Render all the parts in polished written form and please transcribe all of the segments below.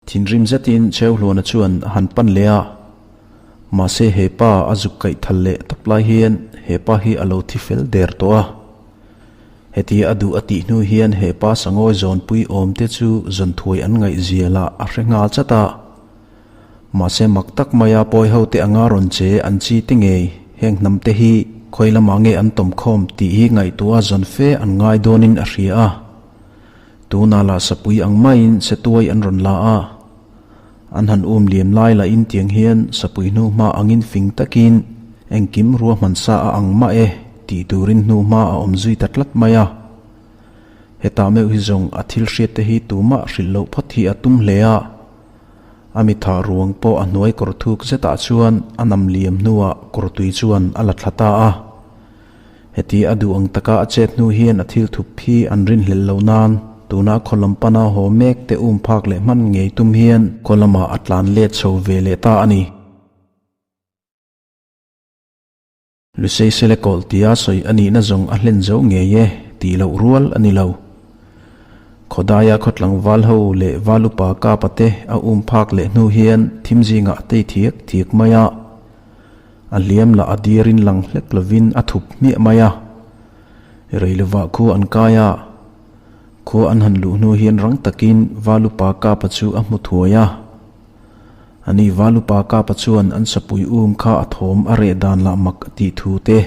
Thinrim zetin Cheuhluana chuan a han pan leh a, mahse he pa a zuk kaih thal leh tawp lai hian he pa hi a lo thi fel der tawh a. Hetia a duh a tih hnu hian he pa sangawi zawnpui awm te chu zawnthuai an ngaihzia lah a hre nghal chat a. Mahse mak tak maia pawi ho te anga rawn che an chi te ngei heng hnam te hi khawi lamah nge an tawm khawm tih hi ngaihtuah zawn fe an ngai dawnin a hria a. Tunah lah sapui ang maiin setuai an rawn la a. An han um liam lai lahin tiang hian sapui hnu hma angin fing takin engkim ruahman sa a ang mah e tih turin hnu hma a awm zui ta tlat mai a. Hetah meuh hi zawng a thil hriat te hi tumah hrilh loh phawt hi a tum hle a. A mitha ruang pawh a hnuai kawr thuk zetah chuan a nam liam hnuah kawrtui chuan a la thla ta a. Heti a duh ang taka a chet hnu hian a thil thup hi an rinhlelh loh nan tuna khaw lam pana haw mek te um phak leh hman ngei tum hian khaw lamah a tlan let chho ve leh ta a ni. Lusei sele kawlh tia sawi a nihna zawng a hlen zo ngei e tih loh rual a ni lo. Khawdaia khaw tlangval ho leh val upa kapa te a um phak leh hnu hian thim zingah a tei thiak thiak mai a. A hliam lah a diarin lang hlek lovin a thup hmiah mai a. Rei lovah khu an kai a. Khua an han luh hnu hian rang takin val upa kapa chu a hmu thuai a. Ani Valupa Kapa chuan an sapui um kha a thawm a reh dan lah mak a tih thu te.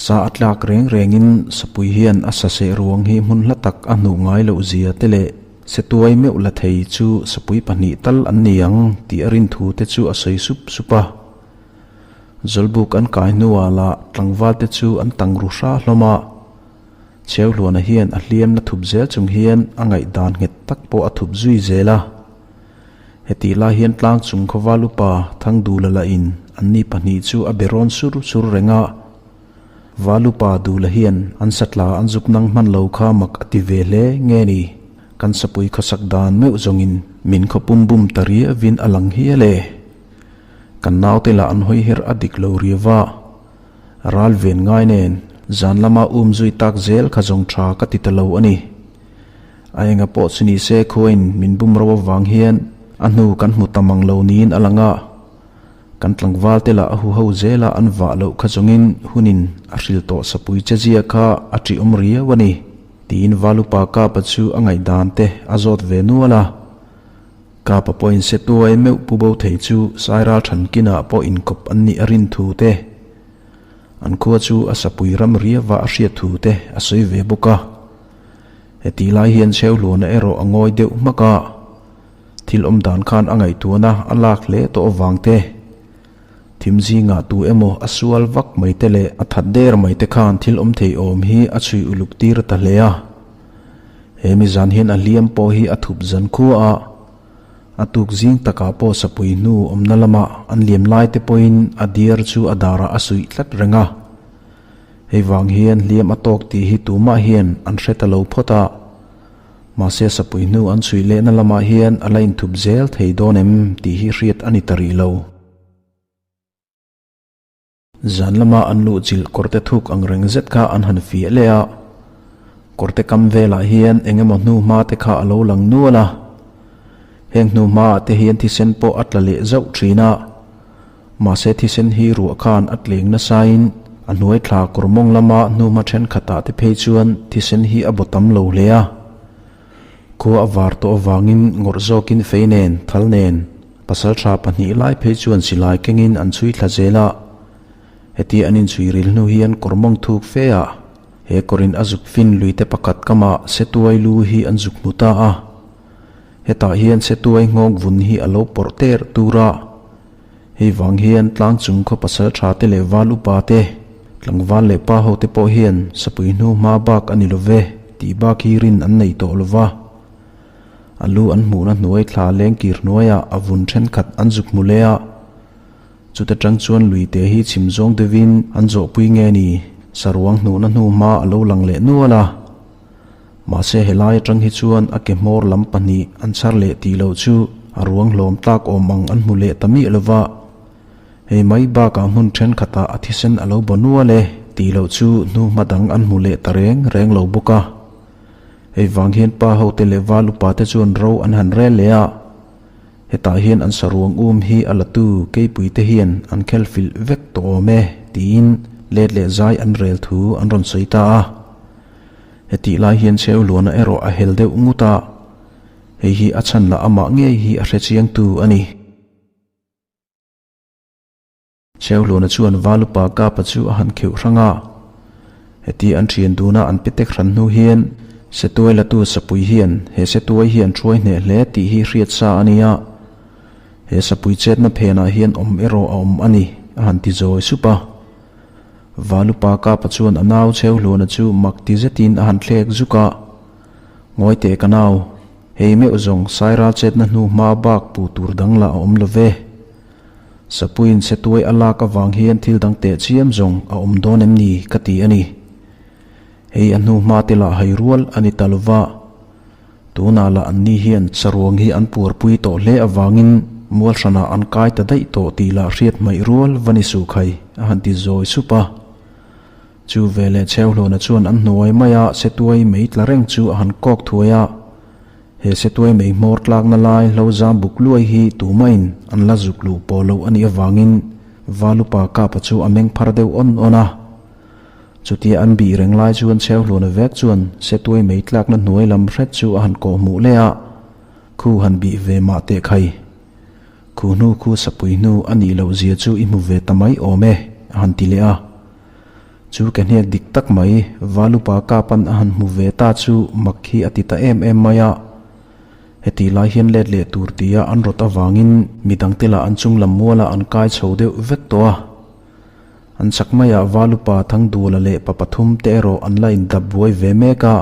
Sa a tlak reng rengin sapui hian a sa seh ruang hi hmun hla tak a hnuh ngai loh zia te leh setuai meuh la thei chu sapui pahnih tal an ni ang tih a rin thu te chu a sawi sup sup a. Zawlbuk an kai hnuah lah tlangval te chu an tang ru hra hlawm a. Cheuhluana hian a hliam la thup zel chung hian a ngaihdan nghet tak pawh a thup zui zel a. Hetih lai hian tlang chung khawval upa Thangdula lahin anni pahnih chu a be rawn sur sur reng a. Val upa Dula hian an satla an zuk nang hman lo kha mak a ti ve hle nge ni? Kan sapui khawsak dan meuh zawngin min khawpum bum ta riavin a lang hial e. Kan naute lah an hawi her a dik lo riava. Ral ven ngai nen zan lama um zui tak zel kha zawng tha ka ti ta lo a ni. A enga pawh chu ni se khuain min bum ro avang hian a hnu kan hmu ta mang lo niin a lang a. Kan tlangval te lah a huho zela an vah loh kha zawngin hunin a hril tawh sapui che zia kha a ṭihawm riau a ni, tiin Valupa Kapa chu a ngaihdan te a zawt ve nual a. Kapa pawhin se tuai meuh pu bo thei chu Sairal Thankinah pawh inkawp an nih a rin thu te, an khua chu a sapui ram riava a hriat thu te a sawi ve bawk a. Heti lai hian Chheuhluana erawh a ngawi deuh hmak a, thil awm dan khan a ngaihtuahna a lak hle tawh avang te, thim zingah tu emaw a sual vak mai te leh a that der mai te khan thil awm thei awm hi a chhui uluk tir ta hle a. He mi zan hian a hliam pawh hi a thup zan khua a, a tuk zing takah pawh sapui hnu awmna lamah an liam lai te pawhin a diar chu a darah a suih tlat reng a. Hei vang hian hliam a tawk tih hi tumah hian an hre ta lo phawt a, mahse sapui hnu an chhui lehna lamah hian a la inthup zel thei dawn em tih hi hriat a ni ta rih lo. Zan lama an luh chilh kawrte thuk ang reng zet kha an han fiah leh a, kawrte kam velah hian eng emaw hnu hma te kha a lo lang nual a, heng hnu hmaah te hian thisen pawh a tla leh zauh thin a. Mahse thisen hi ruah khan a tleng nasain a hnuai thla kawr mawng lama hnuhma thenkhatah te phei chuan thisen hi a baw tam lo hle a. Khua a var tawh avangin ngawrh zawkin fei nen, thal nen, pasal tha pahnih lai phei chuan silai kengin an chhui thla zel a. Heti an inchhui ril hnu hian kawr mawng thuk fe a, he kawrin a zuk fin luite pakhat kamah setuai lu hi an zuk hmu ta a. Hetah hian setuai nghawk vun hi a lo pawrh ter tur a. Hei vang hian tlang chung khaw pasal tha te leh val upa te, tlangval leh pa ho te pawh hian sapui hnu hma bak a ni lo ve tih bak hi rin an nei tawh lo va. A lu an hmuhna hnuai thla leng kir hnuaiah a vun thenkhat an zuk hmu leh a. Chute tang chuan lui te hi chhim zawng deuhin an zawhpui nge ni, saruang hnuhna hnu hma a lo lang leh nual a. Mahse helai atang hi chuan a ke hmawr lam pahnih an chhar leh tih loh chu a ruang hlawm tlak awm ang an hmu leh ta miah lova. Hei mai bakah hmun thenkhatah a thisen a lo baw nual e tih loh chu hnu hma dang an hmu leh ta reng reng lo bawk a. Hei vang hian pa hote leh val upa te chuan ro an han rel leh a. Hetah hian an saruang um hi a latu keipuite hian an khel filh vek tawh awm e, tiin let leh zai an rel thu an rawn sawi ta a. Hetih lai hian Chheuhluana erawh a hel deuh ngut a, hei hi a chhan lah amah ngei hi a hrechiangtu a ni. Chheuhluana chuan Valupa Kapa chu a han kheuh hrang a. Heti an thian duna an petek hran hnu hian Setuai latu Sapui hian he Setuai hi an thuai hneh hle tih hi hriat sa a nia. He Sapui chetna phenah hian awm erawh a awm a ni, a han ti zawi sup a. Valupa Kapa chuan a nau Chheuhluana chu mak ti zetin a han thlek zuk a. Ngawi teh ka nau, hei meuh zawng Sairal chetna hnu hma bak pu tur dang lah a awm lo ve. Sapuiin Setuai a lak avang hian thil dang teh chiam zawng a awm dawn em ni ka ti a ni. Hei a hnu hma te lah hai rual a ni ta lova. Tunah lah anni hian saruang hi an puarpui tawh hle avangin mual hranah an kai ta daih tawh tih lah hriat hmaih rual va ni suh khai a han ti zawi sup a. Chu veleh Chheuhlawna chuan an hnuai maia Setuai mei tla reng chu a han kawk thuai a. He Setuai mei hmawr tlakna lai hlo zam buk luai hi tumahin an la zuk luh pawh loh a nih avangin Valupa Kapa chu a meng phar deuh awn awn a. Chutia an bih reng lai chuan Chheuhluana vek chuan Setuai mei tlakna hnuai lam hret chu a han kawh hmuh leh a, Khu han bih ve mah teh khai. Khu hnu khu sapui hnu a nih loh zia chu i hmu ve ta mai awm e, a han ti leh a. Chu ke hniak dik tak mai, Valupa Kapan a han hmu ve ta chu mak hi a ti ta em em mai a. Hetih lai hian let leh tur tia an rawt avangin midangte lah an chung lam mualah an kai chho deuh vek tawh a. An chak maiah Valupa Thangduala leh pa pathum te erawh an la indap buai ve mek a.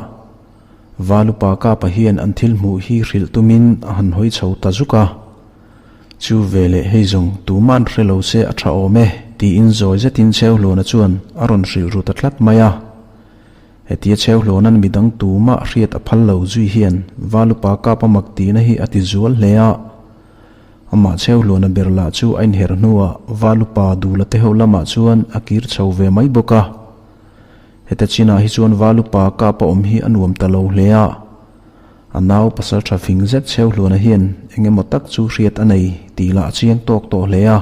Valupa Kapa hian an thil hmuh hi hrilh tumin a han hawi chho ta zuk a. Chu veleh hei zawng tuman hre lo se a tha awm e, tiin zawi zetin Chheuhluana chuan a rawn hrilh ru ta tlat mai a. Hetia Chheuhluana'n midang tumah hriat a phal lo zui hian Valupa Kapa mak tihna hi a ti zual hle a. Amah Chheuhluana ber lah chu a inher hnuah Valupa Dula te ho lamah chuan a kir chho ve mai bawk a. Heta chinah hi chuan Valupa Kapa awm hi a nuam ta lo hle a. A nau pasal tha fing zet Chheuhluana hian eng emaw tak chu hriat a nei tih lah a chiang tawk tawh hle a.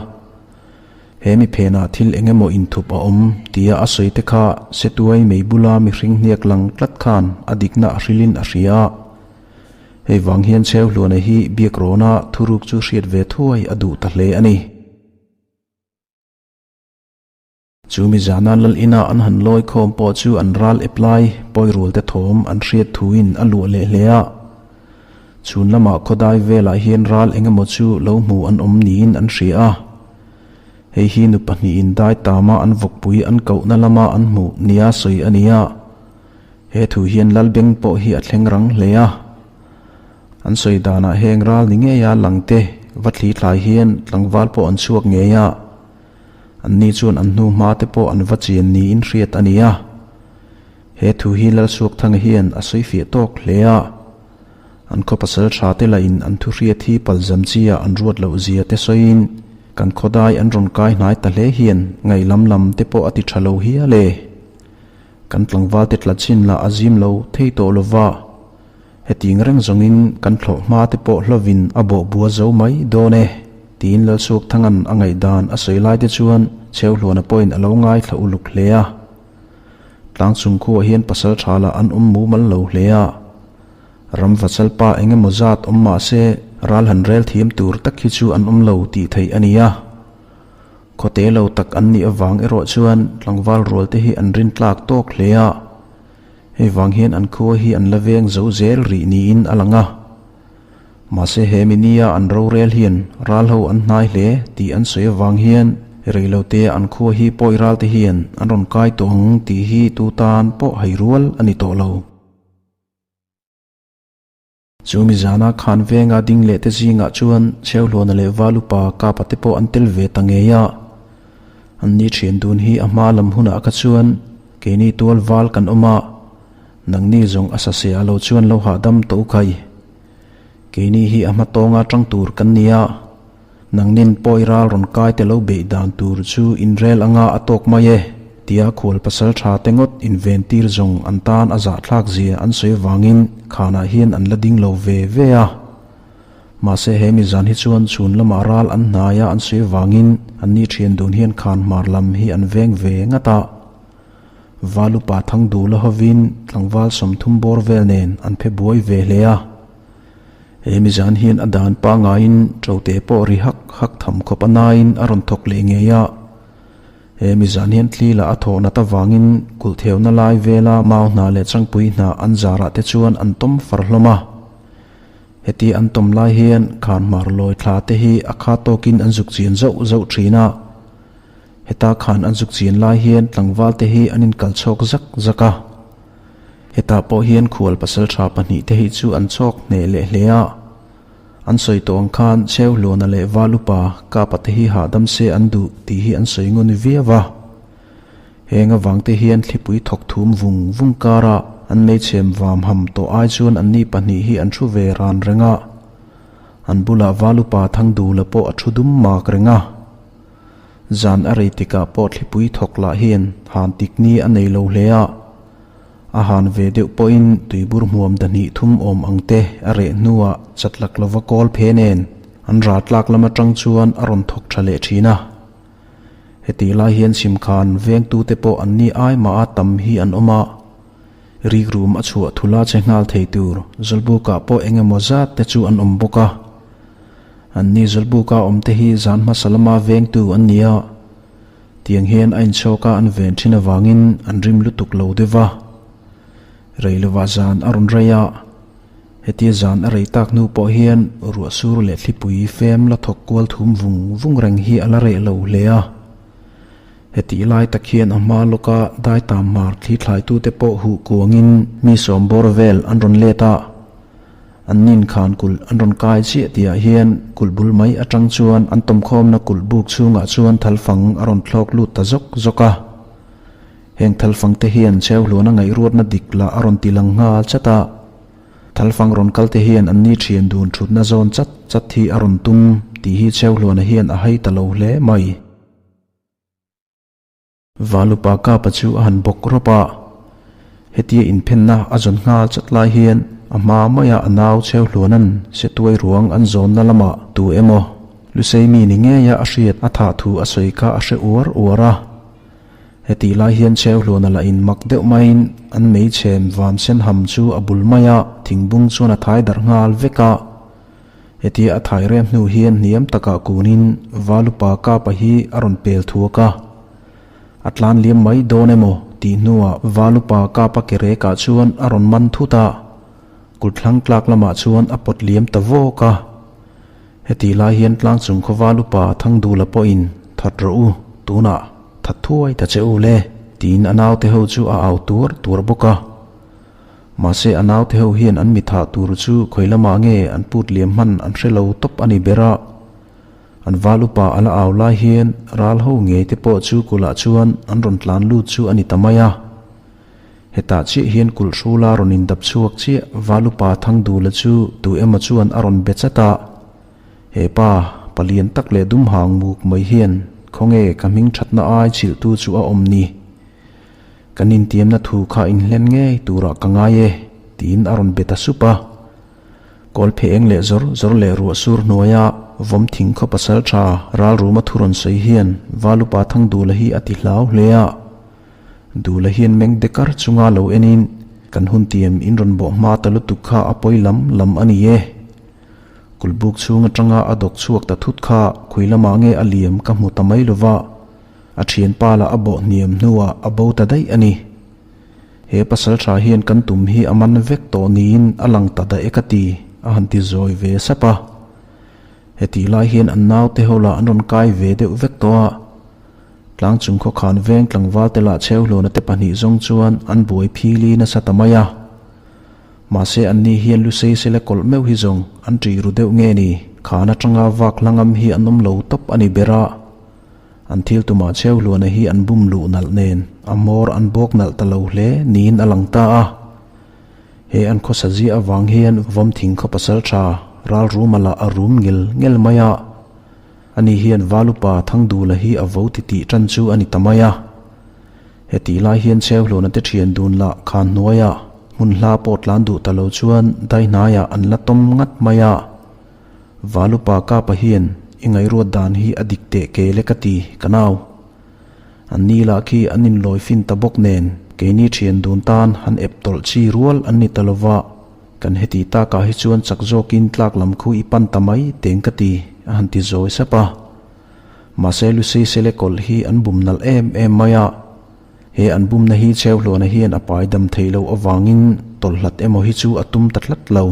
He mi phenah thil eng emaw inthup a awm tia a sawi te kha Setuai mei bula mihring hniak lang tlat khan a dikna a hrilhin a hria a. Hei vang hian Chheuhluana hi biakrawna thuruk chu hriat ve thuai a duh ta hle a ni. Chu mi zana lal ina an han lawi khawm pawh chu an ral ep lai pawirual te thawm an hriat thuin a luah leh hle a. Chhun lamah khawdai velah hian ral eng emaw chu lo hmu an awm niin an hria a. Hei hi nu pahnihin dai tama an vawkpui an kohna lama an hmuh nia sawi a ni a. He thu hian lal beng pawh hi a thleng rang hle a. An sawi danah heng ral ni ngeia langte va thli thlai hian tlangval pawh an chhuak ngei a. Anni chuan an hnu hma te pawh an va chian niin hriat a ni a. He thu hi Lalsuakthanga hian a sawi fiah tawk hle a. An khaw pasal tha te lahin an thu hriat hi palzam chia an ruat loh zia te sawiin kan khawdai an rawn kai hnai ta hle hian ngaih lam lam te pawh a ti tha lo hial e. Kan tlangval te tla chin lah a zim lo thei tawh lova. Hetiang reng zawngin kan thlawh hma te pawh hlovin a bawh bua zo mai dawn e, tiin Lalsuakthanga'n a ngaihdan a sawi lai te chuan Chheuhluana pawhin a lo ngaithla uluk hle a. Tlang chung khuah hian pasal tha lah an awm mumal lo hle a. Ram vachal pa eng emaw zat awm mah se ral han rel thiam tur tak hi chu an awm lo tih theih a ni a. Khawte lo tak an nih avang erawh chuan tlangval rual te hi an rintlak tawk hle a. Hei vang hian an khua hi an la veng zo zel rih niin a lang a. Mahse he minia an rorel hian ral ho an hnai hle tih an sawi avang hian reilote an khua hi pawi ral te hian an rawn kai tawh ang tih hi tu tan pawh hai rual a ni tawh lo. Chu mi zana khan venga ding leh te zingah chuan Chheuhluana leh Valupa Kapa te pawh an tel ve ta ngei a. An ni thian dun hi a hma lam hunah kha chuan keini tual val kan awm a, nangni zawng a sase ah lo chuan lo hahdam tawh u khai. Keini hi a hma tawnga tang tur kan ni a, Nangnin pawi ral rawn kai te lo beih dan tur chu inrel anga a tawk mai e, tia khual pasal tha te ngawt inven tir zawng an tan a zahthlak zia an sawi avangin khanah hian an la ding lo ve ve a. Mahse he mi zan hi chuan chhun lamah ral an hnai a an sawi vangin an ni thian dun hian khan hmar lam hi an veng ve ngat a. Val upa Thangdula hovin tlangval 30 bawr vel nen an phe buai ve hle a. He mi zan hian a dan pangaiin ṭote pawh ri hak hak tham khawp a naiin a rawn thawk leh ngei a. He mi zan hian thli lah a thawh nat avangin kulh theuna lai vela mau hna leh changpui hna an zarah te chuan an tawm far hlawm a. Heti an tawm lai hian khan hmar lawi thla te hi a kha tawkin an zuk chian zauh zauh thin a. Heta khan an zuk chian lai hian tlangval te hi an inkal chhawk zak zak a. Hetah pawh hian khual pasaltha pahnihte hi chu an chhawk hneh leh hle a. An sawi tawh ang khan Cheuhluana leh Val upa Kapa te hi hahdam se an duh tih hi an sawi ngun viau a. Heng avangte hian thlipui thawk thum vung vung karah an meichhem vam ham tawh ai chuan anni pahnih hi an thu ve ran reng a. An bulah Val upa Thangdula pawh a thu dum mak reng a. Zan a rei tikah pawh thlipui thawk lah hian han tik ni a nei lo hle a. A han ve deuh pawhin tuibur hmuam dahnih thum awm ang te a reh hnuah chatlak lova kawl phe nen an ral tlak lam atang chuan a rawn thawk tha leh thin a. Hetih lai hian chhimkhan vengtute pawh an ni ai mah a tam hi an awm a. Rikrum a chhuah thula che nghal thei tur Zawlbukah pawh eng emaw zat te chu an awm bawk a. An ni Zawlbuka awmte hi zan hmasa lama vengtu an ni a. Tiang hian a inchhawka an ven thin avangin an rim lutuk lo deuh va. Rei lovah zan a rawn rei a, hetia zan a rei tak hnu pawh hian ruah sur leh thlipui fem la thawk kual thum vung vung reng hi a la reh lo hle a. Hetih lai tak hian a hma lawka daitam hmar thli thlaitute pawh huh kuangin mi sawm bawr vel an rawn let a. An nin khan kulh an rawn kai chiah tihah hian kulh bul mai atang chuan an tawmkhawmna kulh buk chhungah chuan thalfang a rawn thlawk lut ta zawk zawk a. Heng thalfang te hian Cheuhluana ngaihruatna dik lah a rawn ti lang nghal chat a. Thalfang rawn kal te hian an ni thian dun thutna zawn chat chat hi a rawn tum tih hi Cheuhluana hian a hai ta lo hle mai. Valupa Kapa chu a han bawk rawp a, hetia inphenna a zawn nghal chat lai hian a hma maia a nau Cheuhluana'n Setuai ruang an zawnna lamah tu emaw Lusei mi ni ngeia a hriat a thah thu a sawi kha a hre uar uar a. Hetih lai hian Cheuhluana lah in mak deuh maiin an meichhem vam sen ham chu a bul mai a, thingbung chuan a thai darh nghal vek a. Hetia a thai rem hnu hian hniam takah kunin Valupa Kapa hi a rawn pel thuak a. A tlan liam mai dawn emaw tih hnuah Valupa Kapa ke rekah chuan a rawn man thut a, kut thlang tlak lamah chuan a pawt liam ta vawk a. Hetih lai hian tlang chung khaw Valupa Thangdula pawhin That rawh u, tunah that thuai ta che u le tiin a naute ho chu a au tuar tuar bawk a. Mahse a naute ho hian an mi thah tur chu khawi lamah nge an put liam hman an hre lo tawp a ni ber a. An val upa a la au lai hian ral ho ngei te pawh chu kulh ah chuan an rawn tlan lut chu a ni ta mai a. Hetah chiah hian kulh hrula rawn indap chhuak chiah val upa Thangdula chu tu emaw chuan a rawn be chat a. He pa, palian tak leh dum hang muk mai hian khawnge ka hming thatna ai chhilhtu chu a awm ni. Kan intiamna thu kha inhlen ngei turah ka ngai e, tiin a rawn be ta sup a. Kawl phe eng leh zawr zawr leh ruah sur hnuaia vawm thing khaw pasal tha ral ruma thu rawn sawi hian Valupa Thangdula hi a ti hlau hle a. Dula hian meng dekar chunga lo enin, Kan hun tiam in rawn bawh hma ta lutuk kha a pawi lam lam a ni e. Kulhbuk chhung atanga a dawk chhuak ta thut kha khui lamah nge a liam ka hmu ta mai lova. A thianpa lah a bawh hniam hnuah a bo ta daih a ni. He pasal tha hian kan tum hi a man vek tawh niin a lang ta daih e ka ti, a han ti zawi ve sap a. Hetih lai hian an naute ho lah an rawn kai ve deuh vek tawh a. Tlang chung khawkhan veng tlangval te lah Chheuhluana te pahnih zawng chuan an buai phili nasa ta mai a. Mahse anni hian Lusei sele kawlh meuh hi zawng an ṭih ru deuh nge ni, khan aṭanga vak hlangam hi an awm lo tawp a ni ber a. An thil tumah Cheuhluana hi an bum luh nalh nen a hmawr an bawk nalh ta lo hle niin a lang ta a. He an khawsa ziah avang hian vawm thing khaw pasal tha ral ruma lah a rum ngel ngel mai a. Ani hian Valupa Thangdula hi a vo ti tih tan chu a ni ta mai a. Hetih lai hian Cheuhluana te thian dun lah khan hnuaiah hmun hla pawh tlan duh ta lo chuan dai hnaiah an la tawm ngat mai a. Valupa Kapa hian i ngaihruat dan hi a dik teh ke le ka ti, ka nau. An ni lah khi an inlawi fin ta bawk nen, keini thian dun tan han ep tawlh chi rual an ni ta lova, kan heti takah hi chuan chak zawkin tlak lam khu i pan ta mai teng ka ti, a han ti zawi sap a. Mahse Lusei Sele kawlh hi an bum nalh em em mai a, he an bumna hi Cheuhluana hian a pai dam theih loh avangin tawlhlat emaw hi chu a tum ta tlat lo.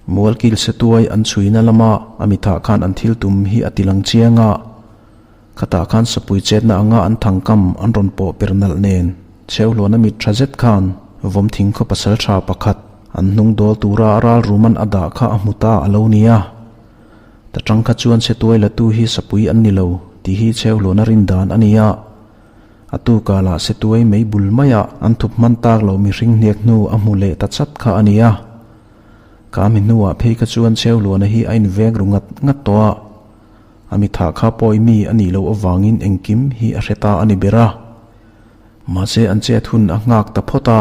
Mualkil Setuai an chhuina lama a mithah khan an thil tum hi a ti lang chiang a, khatah khan sapui chetna anga an thangkam an rawn pawh per nalh nen Cheuhluana mit tha zet khan Vawmthing khaw pasal tha pakhat an hnung dawl tura ral ruman a dah kha a hmu ta a lo ni a. Ta tang kha chuan Setuai latu hi sapui an ni lo tih hi Cheuhluana rin dan a ni a. A tuka lah Setuai mei bul maiah an thup hman tak lo mihring hniak hnu a hmu leh ta chat kha a ni a. Ka mi hnuah phei kha chuan Cheuhluana hi a inveng ru ngat ngat tawh a, a mi thah kha pawi mi a nih loh avangin engkim hi a hre ta a ni ber a. Mahse an chet hun a nghak ta phawt a,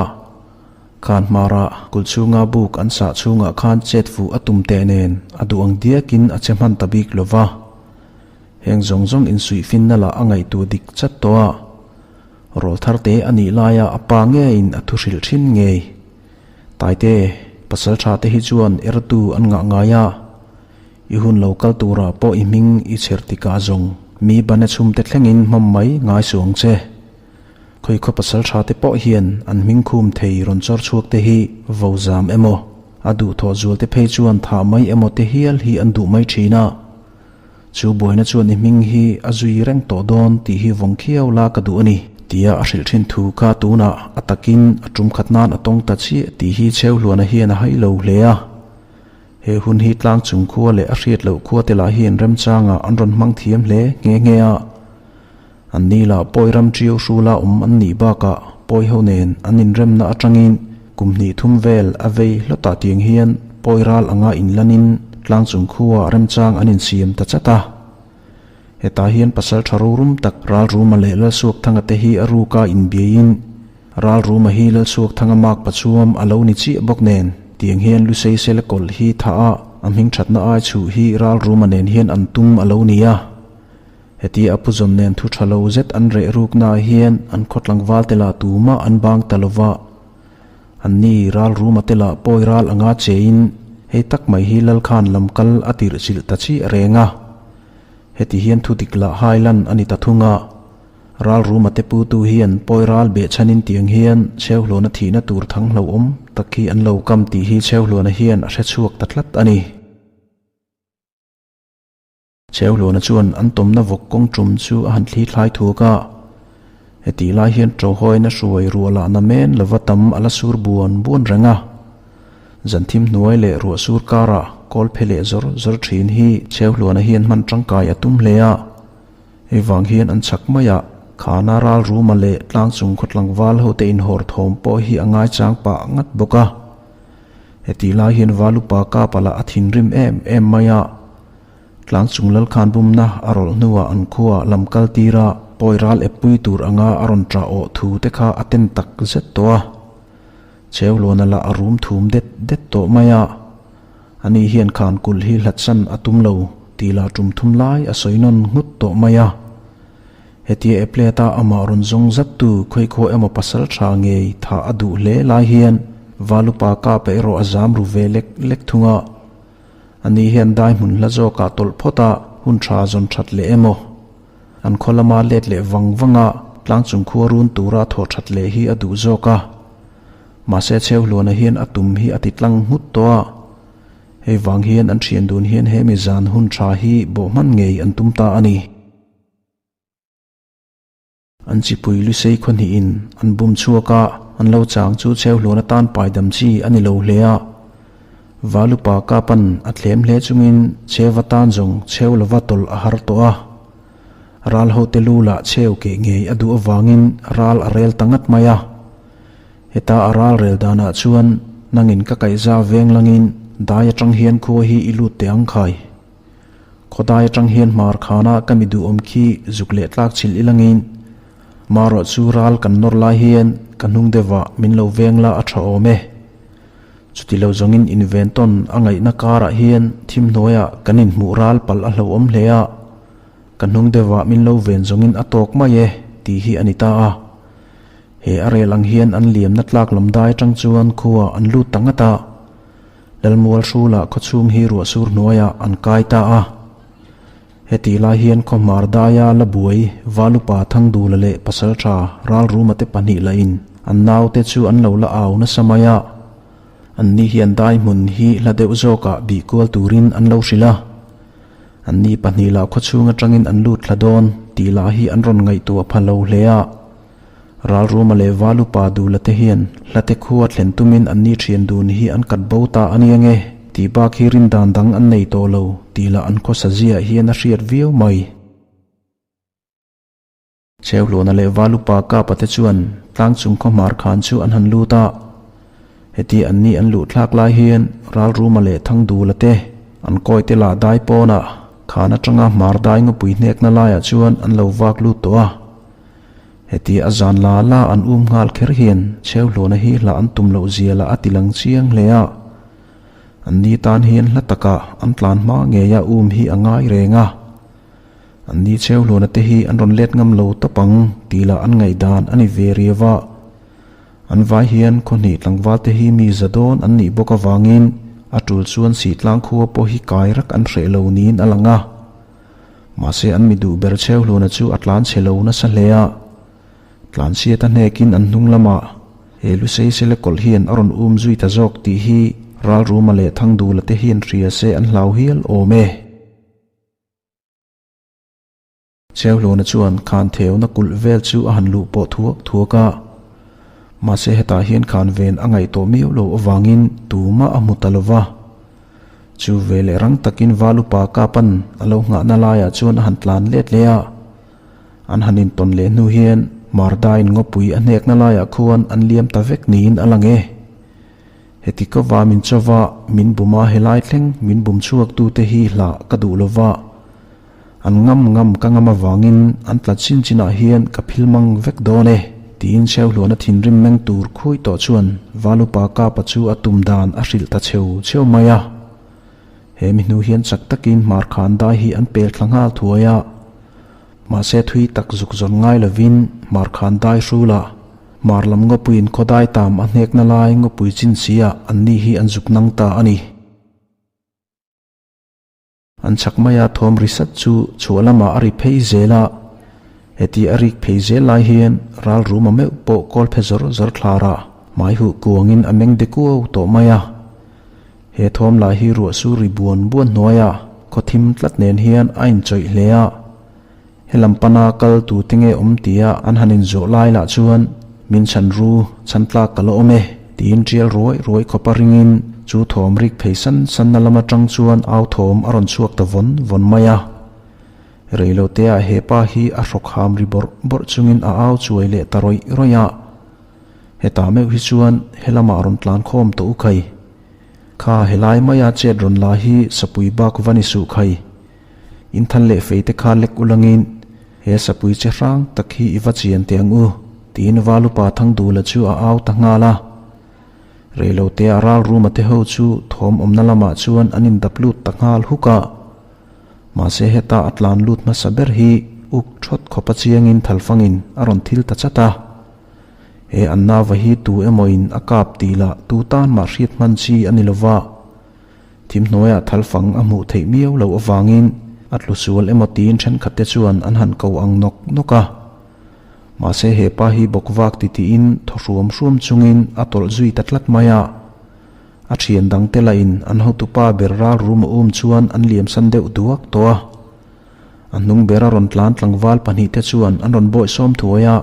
khan hmarah kulh chhunga buk an sah chhungah khan chet fuh a tum teh nen a duh ang diakin a che hman ta bik lo va. Heng zawng zawng insuihfinna lah a ngaihtuah dik chat tawh a, rawl thar te a nih laia a pa ngeiin a thu hrilh thin ngei. Taite, pasal tha te hi chuan ertu an ngah ngai a, i hun lo kal turah pawh i hming i chher tikah zawng mi bana chhum te thlengin hmam mai ngai suh ang che. Khawikhaw pasal tha te pawh hian an hming khum thei rawn chawr chhuak te hi vo zam emaw, a duhthawh zual te phei chuan thah mai emaw te hial hi an duh mai thin a. Chu buaina chuan i hming hi a zui reng tawh dawn tih hi vawng khiau la ka duh a ni, tia a hrilh thin thu kha tunah a takin a tum khat nan a tawng ta chiah tih hi Cheuhluana hian a hai lo hle a. He hun hi tlang chung khua leh a hriat loh khua te lah hian remchangah an rawn hmang thiam hle nghe nghe a. An ni lah pawi ram ṭiau hrula awm an nih bakah pawi ho nen an inremna atangin kum hnih thum vel a vei hlawtah tiang hian pawi ral anga inlanin tlang chung khuaah remchang an insiam ta chat a. Hetah hian pasal tha rorum tak Ralruma leh Lalsuakthanga te hi a ruka inbiaiin Ralruma hi Lalsuakthanga mak pachuam a lo ni chiah bawk nen tiang hian Lusei Selekawlh hi thah a a hming thatna ai chhuh hi Ralruma nen hian an tum a lo ni a. Heti a puzawn nen thu tha lo zet an reh ruknaah hian an khaw tlangval te lah tumah an bang ta lo va. Anni ral ruma te lah pawi ral anga chein hei tak mai hi Lalkhan lam kal a tirh chilh ta chiah reng a. Heti hian thu dik lah hai lan a ni ta thung a. Ral ruma te putu hian pawi ral behchhanin tiang hian Cheuhluana thihna tur thang hlauhawm tak hi an lo kam tih hi Cheuhluana hian a hre chhuak ta tlat a ni. Cheuhluana chuan an tawmna vawk kawng tum chu a han thli thlai thuk a. Hetih lai hian Ṭawhawina hruai ruah lah na men lova tam a la sur buan buan reng a. Zan thim hnuai leh ruah sur karah kawl phe leh zawr zawr ṭhin hi Cheuhluana hian hman ṭangkai a tum hle a. Hei vang hian an chak mai a, Khana ral ruma leh tlang chung khaw tlangval hote inhawr thawm pawh hi a ngaichang pah ngat bawk a. Hetih lai hian Valupa Kapa lah a thinrim em em mai a. Tlang chung Lalkhan bumna a rawlh hnuah an khua lam kal tir a, pawi ral ep pui tur anga a rawn ṭah awh thu te kha a ten tak zet tawh a. Cheuhluana lah a rum thum det det tawh mai a. Ani hian khan kulh hi hlatsan a tum lo tih lah ṭum thum lai a sawi nawn nghut tawh mai a. Hetia Eplet-a amah rawn zawng zattu khawikhaw emaw pasal tha ngei thah a duh hle lai hian Valupa Kapa erawh a zam ru ve lek lek thung a. Ani hian dai hmun hla zawkah tawlh phawt a, hun tha zawn that leh emaw? An khaw lama let leh vang vang a, tlang chung khua run tura thawh that leh hi a duh zawk a. Mahse Cheuhluana hian a tum hi a ti tlang nghut tawh a. Hei vang hian an thian dun hian he mi zan hun tha hi bawh hman ngei an tum ta a ni. An chipui Lusei khaw hnihin an bum chhuak a, an lo chang chu Cheuhluan atan paidam chi a ni lo hle a. Valupa Kapan a thlem hle chungin Cheuva tan zawng Cheu lova tawlh a har tawh a. Ral hote lu lah Cheu keh ngei a duh avangin ral a rel ta ngat mai a. Heta a ral rel danah chuan nangin ka kaihza veng langin dai atang hian khua hi i lut teh ang khai. Khawdai atang hian hmar khana ka mi duhawm khi zuk leh tlak chhilh ilangin marawh chu ral kan nawr lai hian ka hnung deuhah min lo veng la a tha awm e. Chuti lo zawngin inven tawn a ngaihna karah hian thim hnuaiah kan inhmuh ral palh a hlauhawm hle a, ka hnung deuhah min lo ven zawngin a tawk mai e tih hi a ni ta a. He a rel ang hian an liamna tlak lam dai atang chuan khua an lut ta ngat a, Lalmual Hrula khawchhung hi ruahsur hnuaiah an kai ta a. Hetih lai hian khawhmar daia la buai Valupa Thangdula leh Pasaltha Ralruma te pahnih lahin an naute chu an lo la au nasa mai a. Anni hian dai hmun hi hla deuh zawkah bih kual turin an lo hrilh a. Anni pahnih lah khawchhung atangin an lut thla dawn tih lah hi an rawn ngaihtuah pha lo hle a. Ralruma leh Valupa Dula te hian hlate khua thlen tumin anni thian dun hi an kat bo ta a nia nge tih bak hi rindan dang an nei tawh lo tih lah an khawsa ziah hian a hriat viau mai. Cheuhluana leh Valupa Kapa te chuan tlang chung khaw hmar khan chu an han lut a. Heti anni an luh thlak lai hian Ralruma leh Thangdula te an kawi te lah dai pawnah khan atanga hmar dai ngawpui hnekna laiah chuan an lo vak lut tawh a. Heti a zan la la an um nghal kher hian Cheuhluana hi hla an tum loh zia lah a ti lang chiang hle a. An ni tan hian hla takah an tlan hma ngeia um hi a ngai reng a. An ni Cheuhluana te hi an rawn let ngam lo tawp ang tih lah an ngaihdan a ni ve riau a. An vai hian khawhnih tlangval te hi mi za dawn an nih bawk avangin a tul chuan Sihtlang khua pawh hi kai rak an hreh lo niin a lang a. Mahse an mi duh ber Cheuhluna chu a tlan chhe lo nasa hle a. Tlan chhiat a hnekin an hnung lamah he Lusei sele kawlh hian a rawn um zui ta zawk tih hi Ralruma leh Thangdula te hian hria se an hlau hial awm e. Cheuhluna chuan khan theuna kulh vel chu a han luh pawh thuak thuak a. Mahse hetah hian khan ven a ngaih tawh miau lo avangin tumah a hmu ta lo va. Chu ve leh rang takin Val upa Kapan a lo nghahna laiah chuan a han tlan let leh a. An han intawn leh hnu hian Mardaiin ngawpui a hnekna laiah khuan an liam ta vek niin a lang e. Heti ka va min chauva min bum a helai thleng min bum chhuak tute hi hlah ka duh lova. An ngam ngam ka ngam avangin an tla chin chinah hian ka phil mang vek dawn e, tiin Cheuhluana thinrim meng tur khui tawh chuan Valupa Kapa chu a tum dan a hrilh ta cheu cheu mai a. He mi hnu hian chak takin hmarkhan dai hi an pel thla nghal thuai a. Mahse thui tak zuk zawn ngai lovin hmarkhan dai hrula hmar lam ngawpuiin khawdai tam a hnekna lai ngawpui chin si-ah anni hi an zuk nang ta a ni. An chak maia thawm ri sat chu chhuah lamah a ri phei zel a, heti a rik phei zel lai hian ral ruma meuh pawh kawl phe zawr zawr thlarah hmai huh kuangin a meng de kuau tawh mai a. He thawm lah hi ruah sur ri buan buan hnuaiah khaw thim tlat nen hian a inchawih hle a. Helam pana kal tu te nge awm tia an han inzawh lai lah chuan min chhan ru chhan tlak ka la awm e tiin tial ruai ruai khawpa ringin chu thawm rik phei san sanna lam atang chuan au thawm a rawn chhuak ta vawn vawn mai a. Reiloteah he pa hi a hrawk ham ri bawrh bawrh chungin a au chuai leh ta rawih rawih a. Hetah meuh hi chuan helamah rawn tlan khawm tawh u khai. Kha helai maia chet rawn la hi sapui bak va ni suh khai. Inthan leh fei te kha lek ulangin he sapui che hrang tak hi i va chian teh ang u, tiin Valupa Thangdula chu a au ta nghal a. Reilotea ral ruma te ho chu thawm awmna lamah chuan an indap lut ta nghal huk a. Mahse heta a tlan lut hmasa ber hi uk thawt khawpa chiangin thalfangin a rawn thil ta chat a. He an nauva hi tu emawin a kap tih lah tu tan mah hriat hman chi a ni lova. Thimhnuaiah thalfang a hmuh theih miau loh avangin a tlu sual emaw tiin thenkhatte chuan an han ko ang nawk nawk a. Mahse he pa hi bawk vak ti tiin thaw hruam hruam chungin a tawlh zui ta tlat mai a. A thian dangte lahin an hotupa ber ral rum a um chuan an liamsan deuh duak tawh a. A hnung bera rawn tlan tlangval pahnihte chuan an rawn bawihsawm thuai a.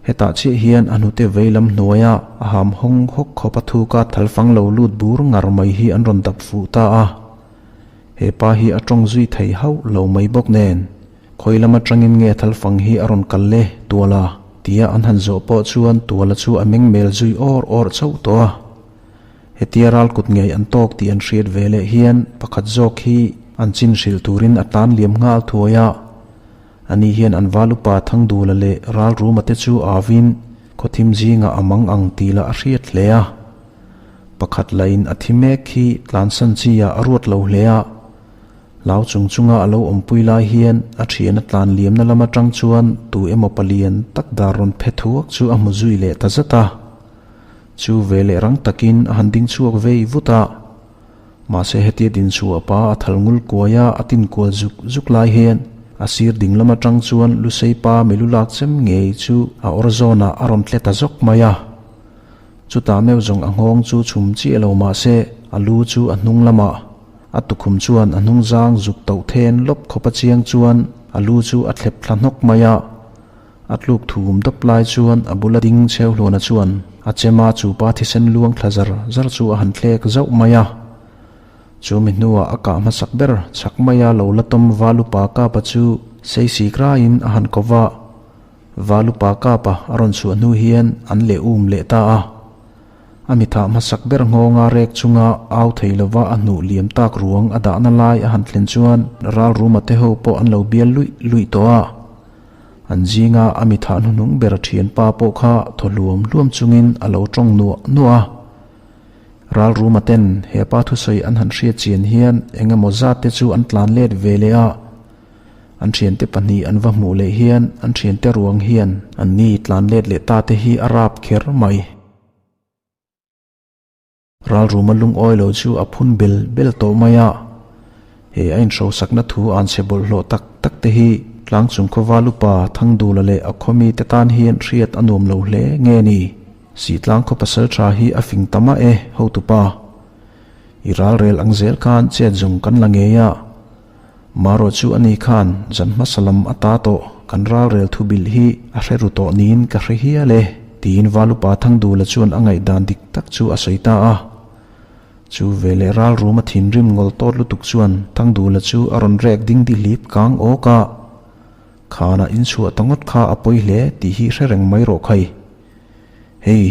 Hetah chiah hian a hnute vei lam hnuaia a ham hawng hawk khawp a thuka thalfang lo lut bur ngar mai hi an rawn dap fuh ta a. He pa hi a tawng zui thei hauh lo mai bawk nen, khawi lam atangin nge thalfang hi a rawn kal le Tuala? tia an han zawh pawh chuan Tuala chu a meng mel zui awr awr chauh tawh a. Hetia ral kut ngei an tawk tih an hriat ve leh hian pakhat zawk hi an chin hrilh turin a tlan liam nghal thuai a. Ani hian an val upa Thangdula leh Ralruma te chu avin khawthim zingah a mang ang tih lah a hriat hle a. Pakhat lahin a thi mek hi tlansan chi ah a ruat lo hle a. Hlau chung chunga a lo awmpui lai hian a thian a tlan liamna lam atang chuan tu emaw palian tak dar rawn phe thuak chu a hmu zui leh ta zat a. Chu ve leh rang takin a han ding chhuak vei vut a. Mahse hetia din chhuah pa a thal ngul kuai a, a tin kual zuk zuk lai hian a sir ding lam atang chuan Lusei pa milu lak chem ngei chu a awr zawnah a rawn tle ta zawk mai a. Chutah meuh zawng a nghawng chu chhum chiah lo mahse a lu chu a hnung lamah a tukhum chuan a hnung zang zuk toh then lawp khawp a chiang chuan a lu chu a thlep thla hnawk mai a. A tluk thum dawp lai chuan a bula ding cheu hluana chuan a chema chu pa thisen luang thla zar zar chu a han thlek zauh mai a. Chu mi hnuah a kah hmasak ber chhak maia lo la tawm Valupa Kapa chu Seisik raiin a han ko va. Valupa Kapa a rawn chhuah hnu hian an leh um leh ta a. A mithah hmasak ber nghawnga rek chunga au thei lova a hnuh liam tak ruang a dahna lai a han thlen chuan ralruma te ho pawh an lo bial luih luih tawh a. An zinga a mithah hnuhnung ber thianpa pawh kha thaw hluam hluam chungin a lo tawng nuah nuah a. Ralruma ten he pa thusawi an han hriat chian hian eng emaw zat te chu an tlan let ve leh a. An thiante pahnih an va hmuh leh hian an thiante ruang hian an ni tlan let leh ta te hi a rap kher mai. Ralruma lungawi lo chu a phun bel bel tawh mai a, he a inhrosakna thu an chhe bawlhhlawh tak tak te hi tlangchung khawva lupa Thangdula leh a khawmi te tan hian hriat a nuam lo hle nge ni? Sihtlang khaw pasal tha hi a fing ta mah e, hotupa. I ralrel ang zel khan chet zawng kan la ngei a. Marawh chu ani khan zan hmasa lam a ta tawh kan ralrel thu bilh hi a hre ru tawh niin ka hre hial e, tiin Valupa Thangdula chuan a ngaihdan dik tak chu a sawi ta a. Chu veleh ralrum a thinrim ngawl tawt lutuk chuan Thangdula chu a rawn rek ding di hlip kang awk a. Khanah inchhuah ta ngawt kha a pawi hle tih hi hre reng mai rawh khai. Hei,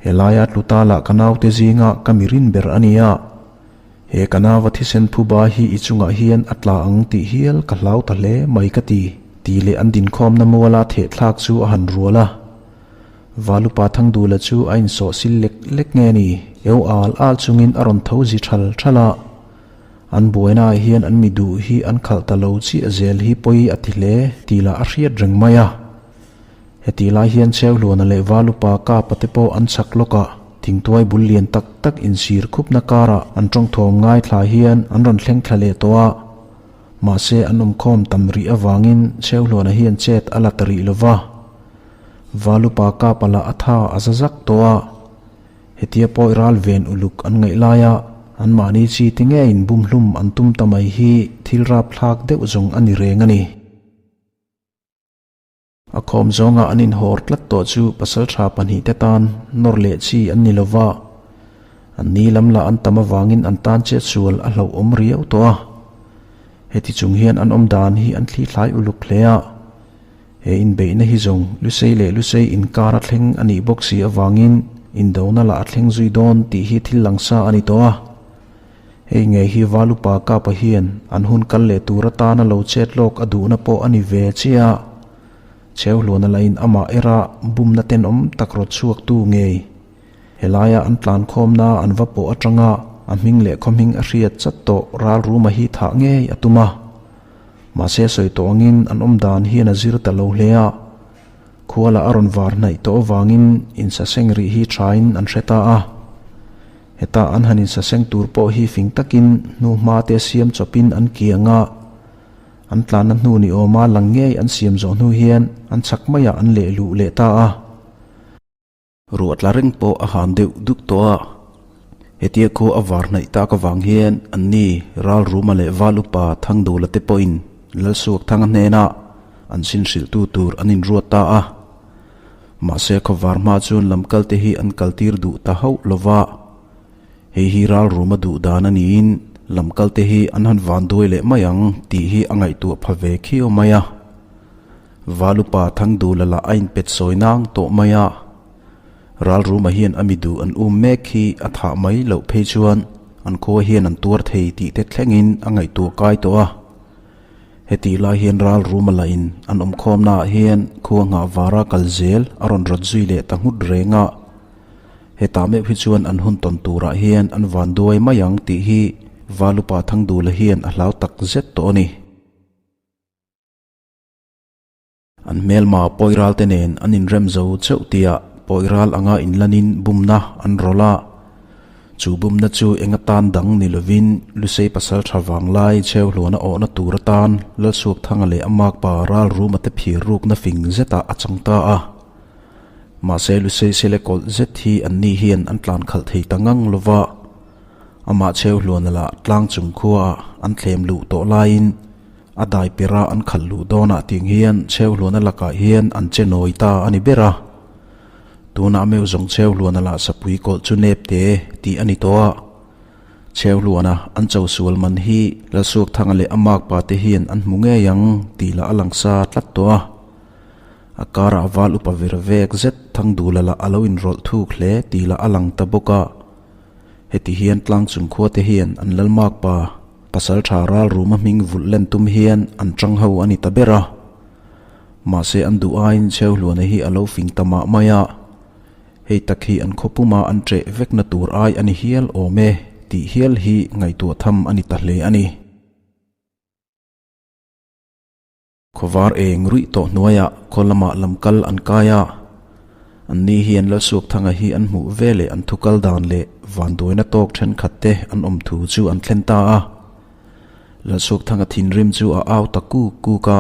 helaia tlu ta lah ka naute zinga ka mi rin ber a nia. He ka nauva thisen phuba hi i chungah hian a tla ang tih hial ka hlau ta hle mai ka ti, tih leh an dinkhawmna muala thehthlak chu a han rual a. Valupa Thangdula chu a insawh sil lek lek nge ni, eu al al chungin a rawn tho zi thal thal a. An buainaah hian an mi duh hi an khalh ta lo chiah zel hi pawi a ti hle tih lah a hriat reng mai a. Hetih lai hian Cheuhluana leh Valupa Kapa te pawh an chak lawk a, thingtuai bul lian tak tak insir khupna karah an tawngthawm ngaithla hian an rawn thleng thla leh tawh a. Mahse an awmkhawm tam rih avangin Cheuhluana hian chet a la ta rih lo va. Valupa Kapa lah a tha a za zak tawh a. Hetia pawi ral ven uluk an ngaih laia anmahni chi ti ngeiin bumhlum an tum ta mai hi thil rapthlak deuh zawng a ni reng a ni. A khawm zawnga an inhawr tlat tawh chu pasaltha pahnihte tan nawr leh chi an ni lo va, an ni lam lah an tam avangin an tan chet sual a hlauhawm riau tawh a. Heti chung hian an awm dan hi an thlithlai uluk hle a, he inbeihna hi zawng Lusei leh Lusei inkar a thleng a nih bawk si avangin indona lah a thleng zui dawn tih hi thil langsa a ni tawh a. Hei ngei hi Valupa Kapa hian an hun kal leh tur atana lo chet lawk a duhna pawh a ni ve chiah a. Cheuhluana lahin amah era bumna tenawm tak rawt chhuaktu ngei. Helaia an tlankhawmna an va pawh atanga a hming leh khawhming a hriat chat tawh Ralruma hi thah ngei a tum a. Mahse sawi tawh angin an awm dan hian a zir ta lo hle a. Khuala a rawn var hnaih tawh avangin insaseng rih hi thain an hre ta a. Heta an han insaseng tur pawh hi fing takin hnuhma te siam chawpin an kiang a, an tlanna hnu ni awma lang ngei an siam zawh hnu hian an chhak maiah an leh luh leh ta a. Ruah tla reng pawh a han deuh duk tawh a, hetia khaw a var hnaih tak avang hian anni Ralruma leh Val Upa Thangdula te pawhin Lalsuakthanga hnenah an sin hrilhtu tur an inruat ta a. Mahse khawvar hma chuan lamkal te hi an kaltir duh ta hauh lo va, hei hi ralruma duh dan a niin lamkal te hi an han van duai leh mai ang tih hi a ngaihtuah pha ve khiau mai a. Valupa Thangdula lah a inpet sawi nang tawh mai a, ralruma hian a mi duh an um mek hi a thah mai loh phei chuan an khua hian an tuar thei tih te thlengin a ngaihtuah kai tawh a. Hetih lai hian ral ruma lahin an awmkhawmnaah hian khua nghah vara kal zel a rawn rawt zui leh ta nghut reng a. Hetah meuh hi chuan an hun tawn turah hian an vanduai mai ang tih hi Valupa Thangdula hian a hlau tak zet tawh a ni. An hmelma pawi ralte nen an inrem zo cheuh tia pawi ral anga inlanin bumna an rawlh a. Chu bumna chu eng atan dang ni lovin Lusei pasal tha vanglai Chheuhluana awhna tur atan Lalsuakthanga leh a makpa Ralruma te phir rukna fing zetah a chang ta a. Mahse Lusei sele kawlh zet hi anni hian an tlan khalh thei ta ngang lova, amah Chheuhluana lah tlang chung khuaah an thlem luh tawh laiin a dai pera an khalh luh dawnah tiang hian Chheuhluana lakah hian an che nawi ta a ni ber a. Tunah meuh zawng Chheuhluana lah sapui kawlh chu nep te tih a ni tawh a. Chheuhluana an cho sual man hi Lalsuakthanga leh a makpa te hian an hmu ngei ang tih lah a lang sa tlat tawh a. A karah val upa vir vek zet Thangdula lah a lo inrawlh thuk hle tih lah a lang ta bawk a. Heti hian tlang chung khua te hian an Lalmakpa pasal tha ral ruma hming vulh len tum hian an tang ho a ni ta ber a. Mahse an duh aiin Chheuhluana hi a lo fing ta mah mai a. Hei tak hi an khaw puma an ṭeh vekna tur ai a ni hial awm e tih hial hi ngaihtuah tham a ni ta hle a ni. Khawvar eng ruih tawh hnuaiah khaw lamah lam kal an kai a, anni hian Lalsuakthanga hi an hmuh ve leh an thukal dan leh vanduaina tawk thenkhat te an awm thu chu an thlen ta a. Lalsuakthanga thinrim chu a au ta kuk kuk a,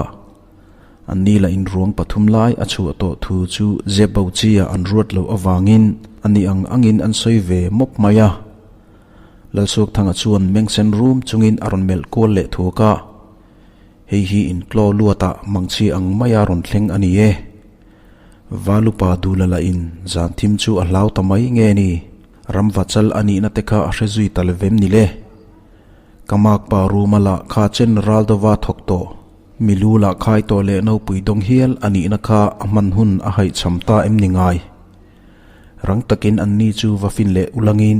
anni lah inruang pathum lai a chhuah tawh thu chu zep bo chi-ah an ruat loh avangin a ni ang angin an sawi ve mawp mai a. Lalsuakthanga chuan mengsen rum chungin a rawn melh kual leh thuak a. Hei hi intlaw luatah mangchhi ang maia rawn thleng a ni e. Valupa Dula lahin zan thim chu a hlau ta mai nge ni? Ramva chal a nihna te kha a hre zui ta levem ni le? Ka makpa Ruma lah kha chen ral dova thawk tawh, milu lah khai tawh leh nopui dawng hial a nihna kha a hman hun a haihchham ta em ni ngai? Rang takin anni chu va fin leh ulangin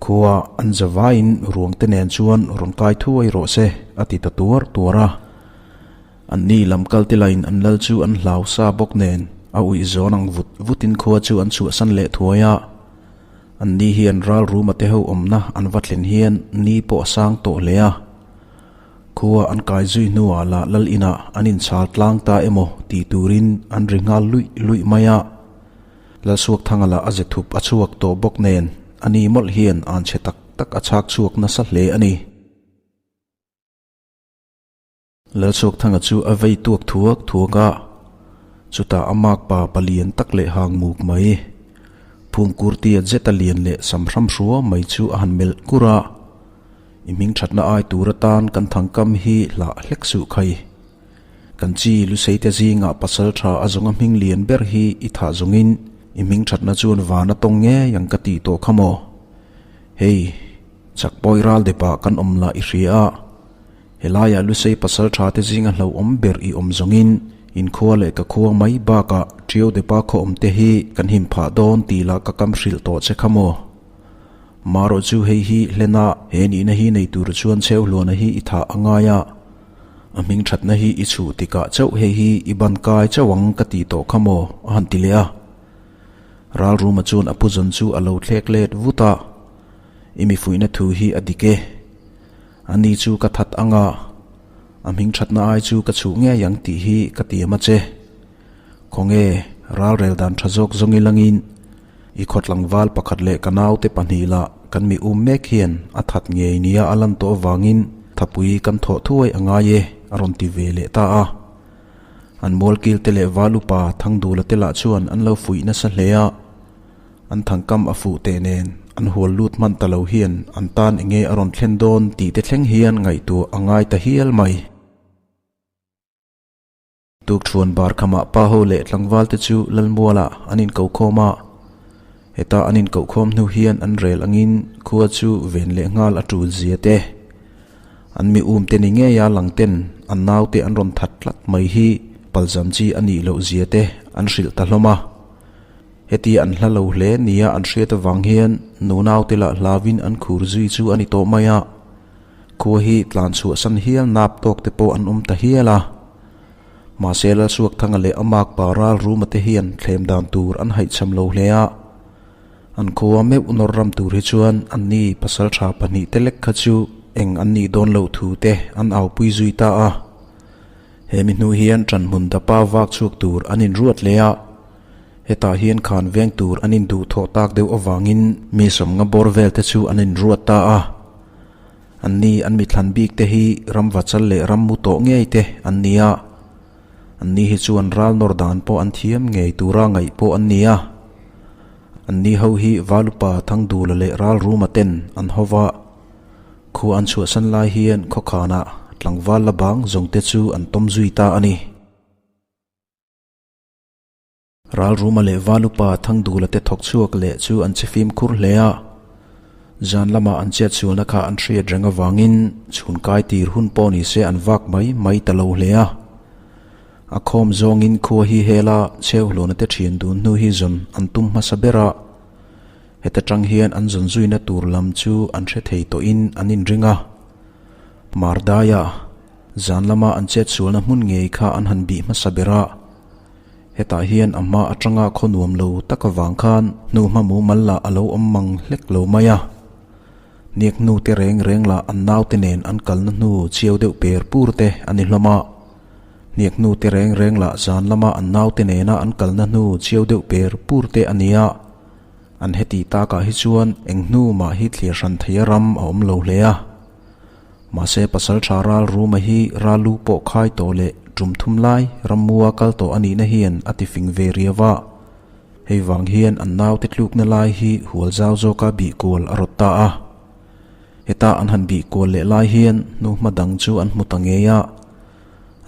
Khua an za vaiin ruang te nen chuan rawn kai thuai rawh se, a ti ta tuar tuar a. Anni lam kal te lain an lal chu an hlau sa bawk nen a uih zawn ang vut vutin khua chu an chhuahsan leh thuai a. Anni hian ral ruma te ho awmna an va thlen hian ni pawh a sang tawh hle a. Khua an kai zui hnuah lah lal inah an inchhal tlang ta emaw tih turin an ri nghal luih luih mai a. Lalsuakthanga lah a ze thup a chhuak tawh bawk nen a ni mawlh hian an chhe tak tak a chhak chhuak nasa hle a ni. Lalsuakthanga chu a vei tuak thuak thuak a, chutah a makpa palian tak leh hang muk mai, phumkur tia zeta lian leh sam hram hrua mai chu a han melh kur a, I hming thatna ai tur atan kan thangkam hi hlah hlek suh khai. Kan chi Luseite zingah pasal tha a zawnga hming lian ber hi i thah zawngin i hming thatna chuan van a tawng ngei ang ka tih tawh kha maw? Hei, chak pawi ral depah kan awm lah i hria a, helaiah Lusei pasal tha te zinga hlauhawm ber i awm zawngin inkhua leh ka khua mai bakah Ṭiau depa khaw awm te hi kan him phah dawn tih lah ka kam hrilh tawh che kha maw? Marawh chu hei hi hlena he nihna hi nei tur chuan Chheuhluana hi i thah a ngai a. A hming thatna hi i chhuh tikah chauh hei hi i ban kai chauh ang ka tih tawh kha maw? a han ti leh a. Ralruma chuan a pu zawn chu a lo thlek let vut a, I mi fuihna thu hi a dik e. A ni chu ka that ang a, a hming thatna ai chu ka chhuh ngei ang tih hi ka tiam a che. Khawnge, ralrel dan tha zawk zawng i langin I khaw tlangval pakhat leh ka naute pahnih lah kan mi um mek hian a that ngei nia a lan tawh avangin thapui kan thawh thuai a ngai e, a rawn ti ve leh ta a. An mualkil te leh val upa Thangdula te lah chuan an lo fuih nasa hle a, an thangkam a fuh teh nen an hual lut hman ta lo hian an tan enge a rawn thlen dawn tih te thleng hian ngaihtuah a ngai ta hial mai. Tukṭhuan bar khamah pa ho leh tlangval te chu Lalmualah an inkohkhawm a, heta an inkohkhawm hnu hian an rel angin khua chu ven leh nghal a ṭul zia te, an mi um te ni ngeia lang ten an naute an rawn that tlat mai hi palzam chi a nih loh zia te an hrilh ta hlawm a. Heti an hla lo hle nia an hriat avang hian nu naute lah hlauin an khur zui chu a ni tawh mai a. Khua hi tlan chhuahsan hial nap tawk te pawh an awm ta hial a. Mahse Lalsuakthanga leh a makpa ral Ruma te hian thlem dan tur an haihchham lo hle a. An khua meuh nawr ram tur hi chuan anni pasaltha pahnihte lek kha chu eng an nih dawn loh thu te an aupui zui ta a. He mi hnu hian ṭanhmun dapa vak chhuak tur an inruat leh a, hetah hian khan veng tur an induhthawh tak deuh avangin mi sawmnga bawr vel te chu an inruat ta a. Anni an mithlan bik te hi ramvachal leh rammu tawh ngei te an ni a. Anni hi chuan ral nawr dan pawh an thiam ngei tura ngaih pawh an ni a. Anni ho hi Valupa Thangdula leh Ralruma ten an ho va. Khua an chhuahsan lai hian khawkhanah tlangval la bang zawng te chu an tawm zui ta a ni. Ralruma leh Valupa Thangdula te thawk chhuak leh chu an che fimkhur hle a. Zan lama an chetsualna kha an hriat reng avangin chhun kai tir hun pawh ni se an vak mai mai ta lo hle a. A khawm zawngin khua hi hela chheuhlawna te thian dun hnu hi zawn an tum hmasa ber a. Heta tang hian an zawn zuina tur lam chu an hre thei tawhin an inring a. Mardaia, zan lama an chetsualna hmun ngei kha an han bih hmasa ber a. Hetah hian a hma atanga khaw nuam lo tak avang khan hnuhma mumal lah a lo awm mang hlek lo mai a. Hniak hnu te reng reng lah an naute nen an kalna hnu chiau deuh per pur te a ni hlawm a. Hniak hnu te reng reng lah zan lama an naute nena an kalna hnu chiau deuh per pur te a ni a. An heti takah hi chuan eng hnu mah hi thlir hran theia ram a awm lo hle a. Mahse pasaltha ral Ruma hi ral lu pawh khai tawh leh tum thum lai rammua kal tawh a nihna hian a ti fing ve riau a. Hei vang hian an naute tlukna lai hi hual zau zawka bih kual a rawt ta a. Heta an han bih kual leh lai hian hnuhma dang chu an hmu ta ngei a.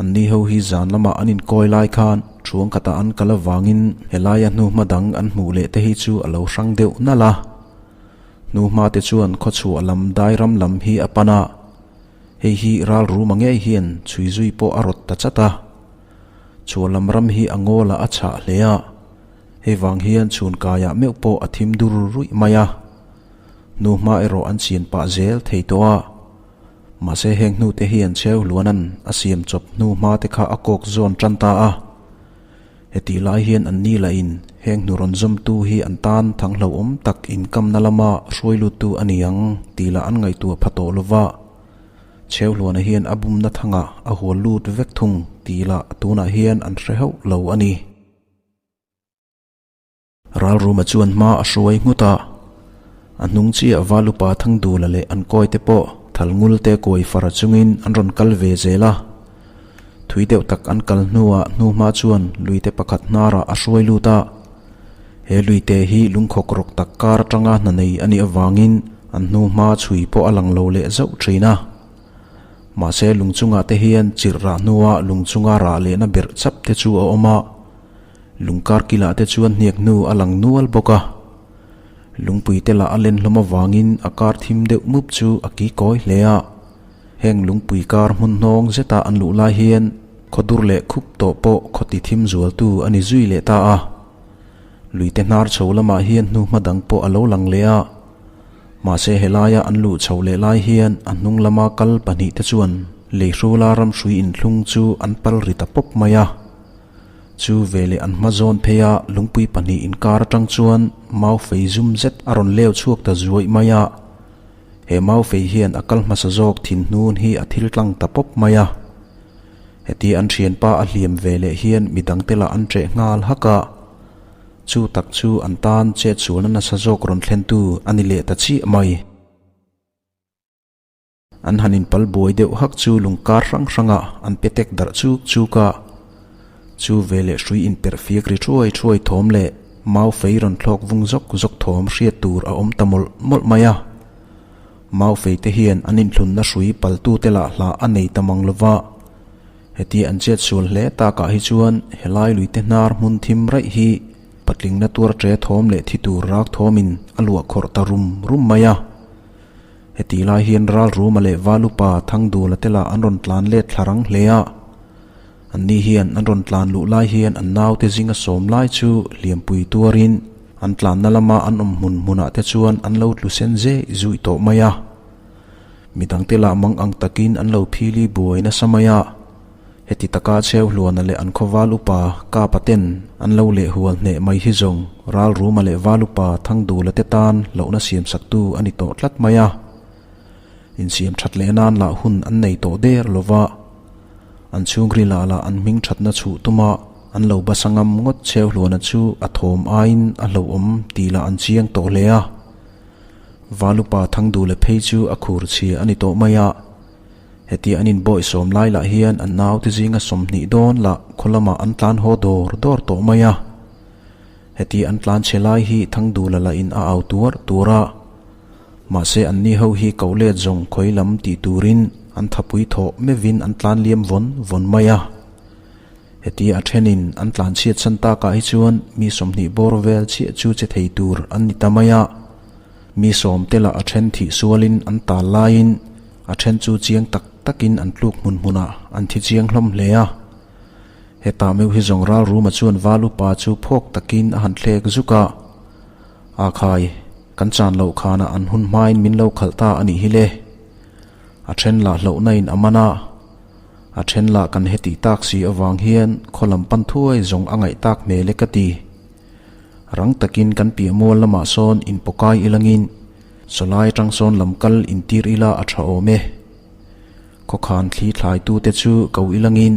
Anni ho hi zan lamah an inkawi lai khan thuang khatah an kal avangin helaia hnuhma dang an hmuh leh te hi chu a lo hrang deuh nalh a. Hnuhma te chuan khawchhuah lam dai ram lam hi a pan a, hei hi ral ruma ngei hian chhui zui pawh a rawt ta chat a. Chhuah lam ram hi a ngawl ah a chhah hle a, hei vang hian chhun kaiah meuh pawh a thim dur ruih mai a. Hnuhma erawh an chian pah zel thei tawh a. Mahse heng hnute hian cheu hluanan a siam chawp hnuhma te kha a kawk zawn tan ta a. Hetih lai hian an ni lahin heng hnu rawn zawmtu hi an tan thang hlauhawm tak inkamna lama hruai luttu a ni ang tih lah an ngaihtuah pha tawh lova. Chheuhluana hian a bumna thangah a hual lut vek thung tih lah tunah hian an hre hauh lo a ni. Ralruma chuan hma a hruai nghut a, a hnung chiah Valupa Thangdula leh an kawite pawh Thalngul te kuai fara chungin an rawn kal ve zel a. Thui deuh tak an kal hnuah hnuhma chuan luite pakhat hnarah a hruai lut a. He luite hi lungkhawk rawk tak kar atanga hna nei a nih avangin an hnuhma chhui pawh a lang lo leh zauh thin a. Mahse lung chungah te hian chirh rah hnua lung chunga rah lehna berh chap te chu a awm a. Lungkar kilah te chuan hniak hnu a lang nual bawk a. Lungpui te lah a len hlawm avangin a kar thim deuh mup chu a ki kawi hle a. Heng lungpui kar hmun hnawng zeta an luh lai hian khawdur leh khup tawh pawh khawti thim zualtu a ni zui leh ta a. Luite hnar chho lamah hian hnuhma dang pawh a lo lang leh a. Mahse helaia an luh chho leh lai hian a hnung lama kal pahnihte chuan leihrula ramhrui inthlung chu an pal ri ta pawp mai a. Chu veleh an hma zawn phei a, lungpui pahnih inkar atang chuan mau fei zum zet a rawn leu chhuak ta zuaih mai a. He mau fei hian a kal hmasa zawk thin hnun hi a thil tlang ta pawp mai a. Heti an thianpa a hliam veleh hian midangte lah an ṭeh nghal hak a. Chu tak chu an tan chetsualna nasa zawk rawn thlentu a ni leh ta chiah mai. An han inpal buai deuh hak chu lungkar hrang hrangah an pe tek darh chuk chuk a. Chu veleh hrui inperh fiak ri thuai thuai thawm leh mau fei rawn thlawk vung zawk zawk thawm hriat tur a awm ta mawlh mawlh mai a. Mau fei te hian an inthlunna hrui paltute lah hlah a nei ta mang lova. Heti an chet sual hle takah hi chuan helai luite hnar hmun thim raih hi patlingna tuar ṭe thawm leh thi tur rak thawmin a luah khawrh ta rum rum mai a. Heti lai hian Ralruma leh Valupa Thangdula te lah an rawn tlan let thla rang hle a. Anni hian an rawn tlan luh lai hian an naute zinga sawm lai chu hliampui tuarin an tlanna lama an awm hmun hmunah te chuan an lo tlu sen zeh zuih tawh mai a. Midangte lah mang ang takin an lo phili buai nasa mai a. Heti taka Chheuhluana leh an khawval upa Kapa ten an lo leh hual hneh mai hi zawng Ralruma leh Val upa Thangdula te tan lohna siamsaktu a ni tawh tlat mai a. Insiam that leh nan lah hun an nei tawh der lo va, an chhungril ah lah an hming thatna chhuh tuma an lo basa ngam ngawt Chheuhluana chu a thawm aiin a hlauhawm tih lah an chiang tawh hle a. Val upa Thangdula phei chu a khur chhia a ni tawh mai a. Hetia an inbawihsawm lai lah hian an naute zinga 20 dawn lah khaw lamah an tlan haw dawr dawr tawh mai a. Hetia an tlan chhe lai hi Thangdula lah in a au tuar tuar a. Mahse anni ho hi koh let zawng khawi lam tih turin an thapui thawh meuhin an tlan liam vawn vawn mai a. Hetia a thenin an tlan chhiat san takah hi chuan mi 20 bawr vel chiah chu che thei tur an ni ta mai a. Mi sawm te lah a then thih sualin an tal laiin a then chu chiang tak takin an tluk hmun hmunah an thi chiang hlawm hle a. Hetah meuh hi zawng Ralruma chuan Val upa chu phawk takin a han thlek zuk a. A khai, kan chan loh khanah an hun hmain min lo khalh ta a nih hi le. A then lah hlauhna in a man a. A then lah kan hetih tak si avang hian khaw lam pan thuai zawng a ngaih tak hmel e ka ti. Rang takin kan piah mual lamah sawn inpawkai ilangin sawlai atang sawn lam kal intir ila a tha awm e. Khawkhan thli thlaitute chu ko ilangin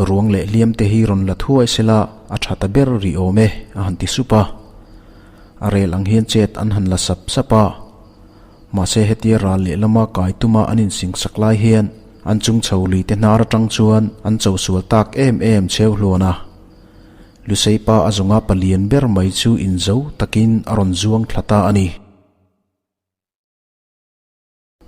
ruang leh hliam te hi rawn la thuai sela a tha ta ber rih awm e a han ti sup a. A rel ang hian chet an han la sap sap a. Mahse hetia ral lehlama kai tuma an insingsak lai hian an chung chho lui te hnar atang chuan an cho sual tak em em cheu hluan a. Lusei pa a zawnga palian ber mai chu inzo takin a rawn zuang thla ta a ni.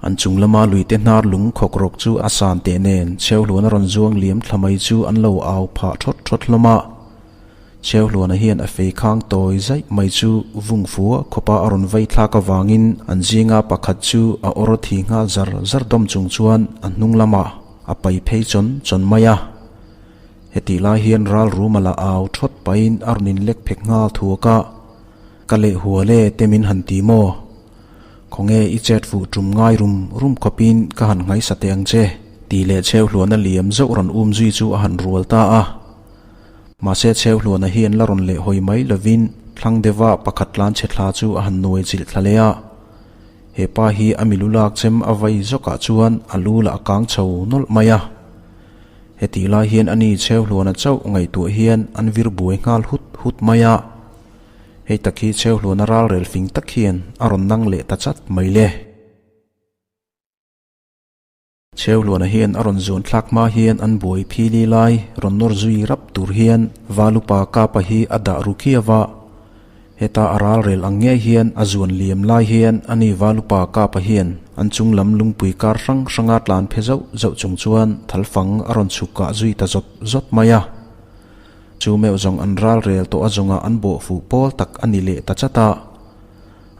An chung lama luite hnar lung khawk rawk chu a san teh nen Chheuhluana rawn zuang liam thla mai chu an lo au phah thawt thawt hlawm a. Chheuhluana hian a fei khang tawi zaih mai chu vung fua khawpa a rawn vei thlak avangin an zinga pakhat chu a awr thi nghal zar zar dawm chung chuan a hnung lamah a pai phei chawn chawn mai a. Hetih lai hian ral ruma la au thawt pahin a rawn inlek phek nghal thuak a, Ka leh hual e te min han ti maw? Khawnge i chet fuh tum ngai rum rum khawpin ka han nghaisa teh ang che? Tih leh Chheuhluana liam zauh rawn um zui chu a han rual ta a. Mahse Chheuhluana hian la rawn leh hawi mai lovin thlang deuha pakhat tlan chhe thla chu a han nuai chilh thla leh a. He pa hi a milu lak chem a vai zawkah chuan a lu lah a kang chho nawlh mai a. Hetih lai hian ani Chheuhluana chauh ngaihtuah hian an vir buai nghal hut hut mai a. Hei tak hi Chheuhluana ralrel fing tak hian a rawn nang leh ta chat mai le. Chheuhluana hian a rawn zuan thlak hma hian an buai phili lai rawn nawr zui rap tur hian Valupa Kapa hi a dah ru khiau a. Heta a ralrel ang ngei hian a zuan liam lai hian ani Valupa Kapa hian an chung lam lungpui kar hrang hranga tlan phe zauh zauh chung chuan thalfang a rawn chhuk kah zui ta zawt zawt mai a. Chu meuh zawng an ralrel tawh a zawnga an bawh fuh pawl tak a ni leh ta chat a.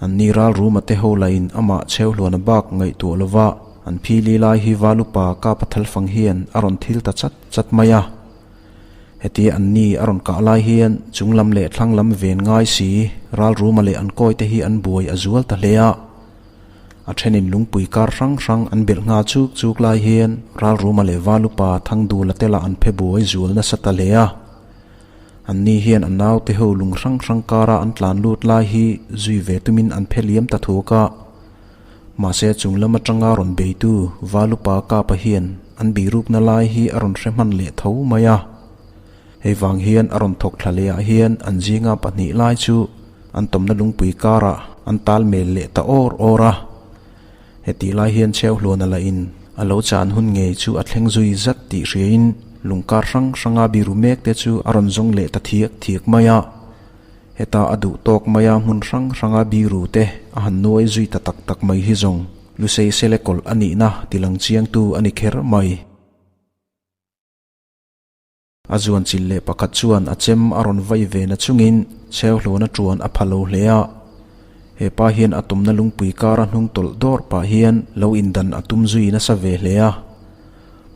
Anni ralruma te ho lahin amah Chheuhluana bak ngaihtuah lova an phili lai hi Valupa Kapa thalfang hian a rawn thil ta chat chat mai a. Hetia anni a rawn kah lai hian chung lam leh thlang lam ven ngai si ralruma leh an kawi te hi an buai a zual ta hle a. A thenin lungpui kar hrang hrang an belh nghal chuk chuk lai hian Ralruma leh Valupa Thangdula te lah an phe buai zual nasa ta hle a. Anni hian a naute ho lung hrang hrang kara an tlan lut lai hi zui ve tumin an phe liam ta thuak a. Mahse chung lam atanga rawn beitu Valupa Kapa hian an birukna lai hi a rawn hre hman leh tho mai a. Hei vang hian a rawn thawk thla leh ah hian an zinga pahnih lai chu an tawmna lungpui karah an tal mel leh ta awr awr a. Hetih lai hian Chheuhluana lah in a lo chan hun ngei chu a thleng zui zat tih hriain lungkar hrang hranga biru mek te chu a rawn zawng leh ta thiak thiak mai a. Heta a duh tawk maia hmun hrang hranga biru te a han nuai zui ta tak tak mai hi zawng Lusei sele kawlh a nihna tilang chiangtu a ni kher mai. A zuan chilh leh pakhat chuan a chem a rawn vai ve na chungin Chheuhluana tuan a pha lo hle a. He pa hian a tumna lungpui kara hnung tawlh dawr pah hian lo indan a tum zui nasa ve hle a.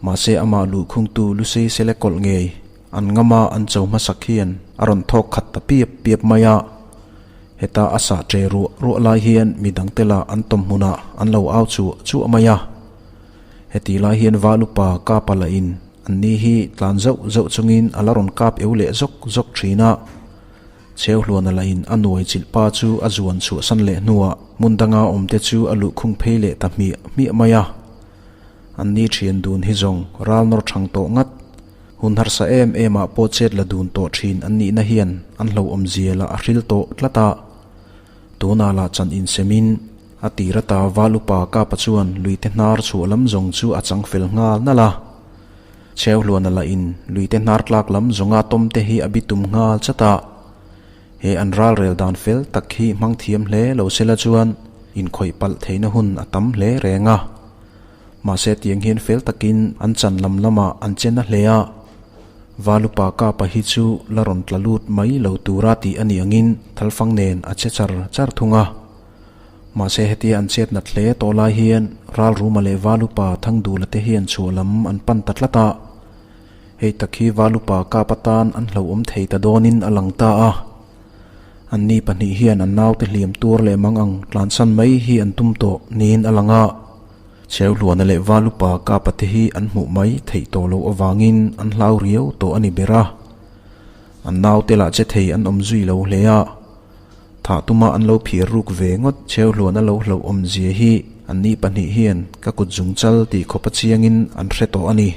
Mahse amah luhkhungtu Lusei sele kawlh ngei an ngama an cho hmasak hian a rawn thawk khat ta piap piap mai a. Heta a sah che ruah ruah lai hian midangte lah an tawm hmunah an lo au chuah chuah mai a. Hetih lai hian Valupa Kapa lah in. Anni hi tlan zauh zauh chungin a la rawn kap eu leh zawk zawk thin a. Cheuhluana lahin a nuai chilh pa chu a zuan chhuahsan leh hnuah hmun danga awmte chu a luhkhung phei leh ta hmiah hmiah mai a. Anni thian dun hi zawng ral nawr thang tawh ngat. Hun harsa em em ah pawh chet la dun tawh thin an nihna hian an hlauhawmzia lah a hril tawh tlat a. Tunah lah chan insemin a tir ata Val upa Kapa chuan luite hnar chhuah lam zawng chu a chang fel nghal nalh a. Cheuhluana lah in luite hnar tlak lam zawnga tawm te hi a bitum nghal chat a. He an ralrel dan fel tak hi hmang thiam hle lo sela chuan inkhawih palh theihna hun a tam hle reng a. Mahse tiang hian fel takin an chan lam lamah an che na hle a, Valupa Kapa hi chu la rawn tla lut mai lo tura tih a nih angin thalfang nen a che char char thung a. Mahse hetia an chet nat hle tawh lai hian Ralruma leh Valupa Thangdula te hian chhuah lam an pan ta tlat a. Hei tak hi Valupa Kapa tan an hlauhawm thei ta dawnin a lang ta a. Anni pahnih hian an naute hliam tur leh mang ang tlansan mai hi an tum tawh niin a lang a. Cheuhluana leh Valupa Kapa te hi an hmuh mai theih tawh loh avangin an hlau riau tawh a ni ber a. An naute lah che thei an awm zui lo hle a. Thah tuma an lo phir ruk ve ngawt Cheuhluana lo hlauh awmzia hi anni pahnih hian ka kut zungchal tih khawpa chiangin an hre tawh a ni.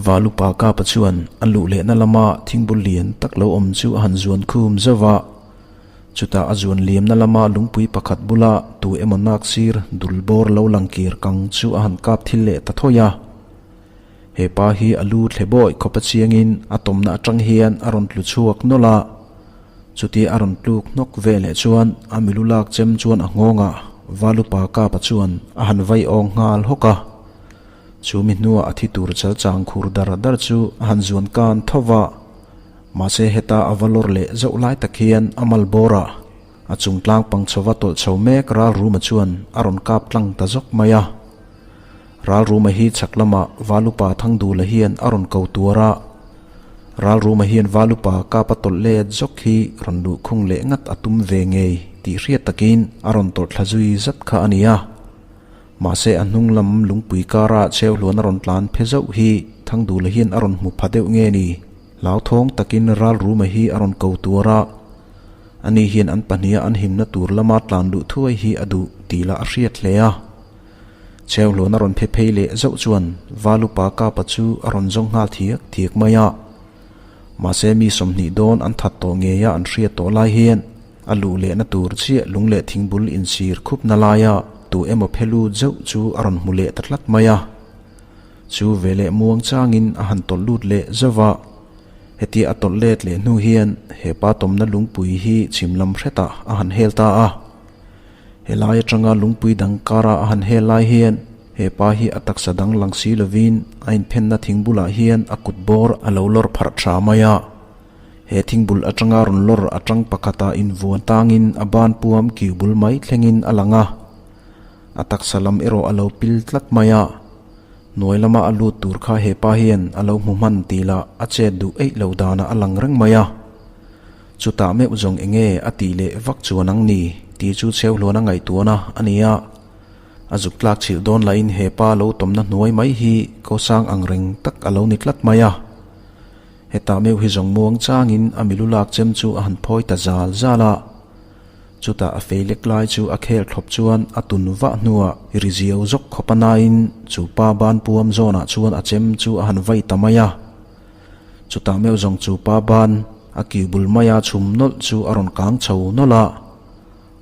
Valupa Kapa chuan a luh lehna lama thingbul lian tak lo awm chu a han zuan khum zauh a. Chutah a zuan liamna lama lungpui pakhat bula tu emaw nak sir dul bawr lo lang kir kang chu a han kap thil leh ta thawi a. He pa hi a lu thle bawi khawp a chiangin a tawmna atang hian a rawn tlu chhuak nawlh a. Chutia a rawn tluk hnawk ve leh chuan a milu lak chem chuan a nghawngah Valupa Kapa chuan a han vai awng nghal hawk a. Chu mi hnuah a thi tur chal chang khur dar dar chu a han zuan kan tho va. Mahse heta a va lawr leh zauh lai tak hian a mal bawr a, a chung tlang pang chhova tawlh chho mek Ralruma chuan a rawn kap tlang ta zawk mai a. Ralruma hi chhak lamah Valupa Thangdula hian a rawn ko tuar a. Ralruma hian Valupa kap a tawlh let zawk hi rawn luhkhung leh ngat a tum ve ngei tih hriat takin a rawn tawlh thla zui zat kha a ni a. Mahse a hnung lam lungpui kara cheuhluan a rawn tlan phe zauh hi Thangdula hian a rawn hmu pha deuh nge ni? Hlauthawng takin Ralruma hi a rawn ko tuar a, ani hian an pahniha an himna tur lama tlan luh thuai hi a duh tih lah a hriat hle a. Cheuhluan a rawn phe phei leh zauh chuan Valupa Kapa chu a rawn zawng nghal thiak thiak mai a. Mahse mi 20 dawn an that tawh ngeia an hriat tawh lai hian A luh lehna tur chiah lung leh thingbul insir khupna laia tu emaw phe lut zeuh chu a rawn hmu leh ta tlat mai a. Chu veleh muang changin a han tawlh lut leh zauh a. Hetia a tawlh let leh hnu hian he pa tawmna lungpui hi chhim lam hretah a han hel ta a. Helai atanga lungpui dang kara a han hel lai hian he pa hi a taksa dang lang si lovin a inphenna thingbulah hian a kut bawr a lo lawr pharh tha mai a. He thingbul atanga rawn lawr atang pakhata invuan tangin a ban puam kiu bul mai thlengin a lang a. A taksa lam erawh a lo pil tlat mai a. Hnuai lama a lut tur kha he pa hian a lo hmu hman tih lah a chet duh eih lo danah a lang reng mai a. Chutah meuh zawng enge a tih leh vak chuan ang ni tih chu chheuhluan a ngaihtuahna a ni a. A zuk tlak chhilh dawn lahin he pa lo tawmna hnuai mai hi kawsang ang reng tak a lo ni tlat mai a. Hetah meuh hi zawng muang changin a milu lak chem chu a han phawi ta zal zal a. Chutah a fei lek lai chu a khel thlawp chuan a tun vah hnuah ri ziau zawk khawp a nain chu pa ban puam zawnah chuan a chem chu a han vai ta mai a. Chutah meuh zawng chu pa ban a kiu bul maia chhum nawlh chu a rawn kang chho nawlh a.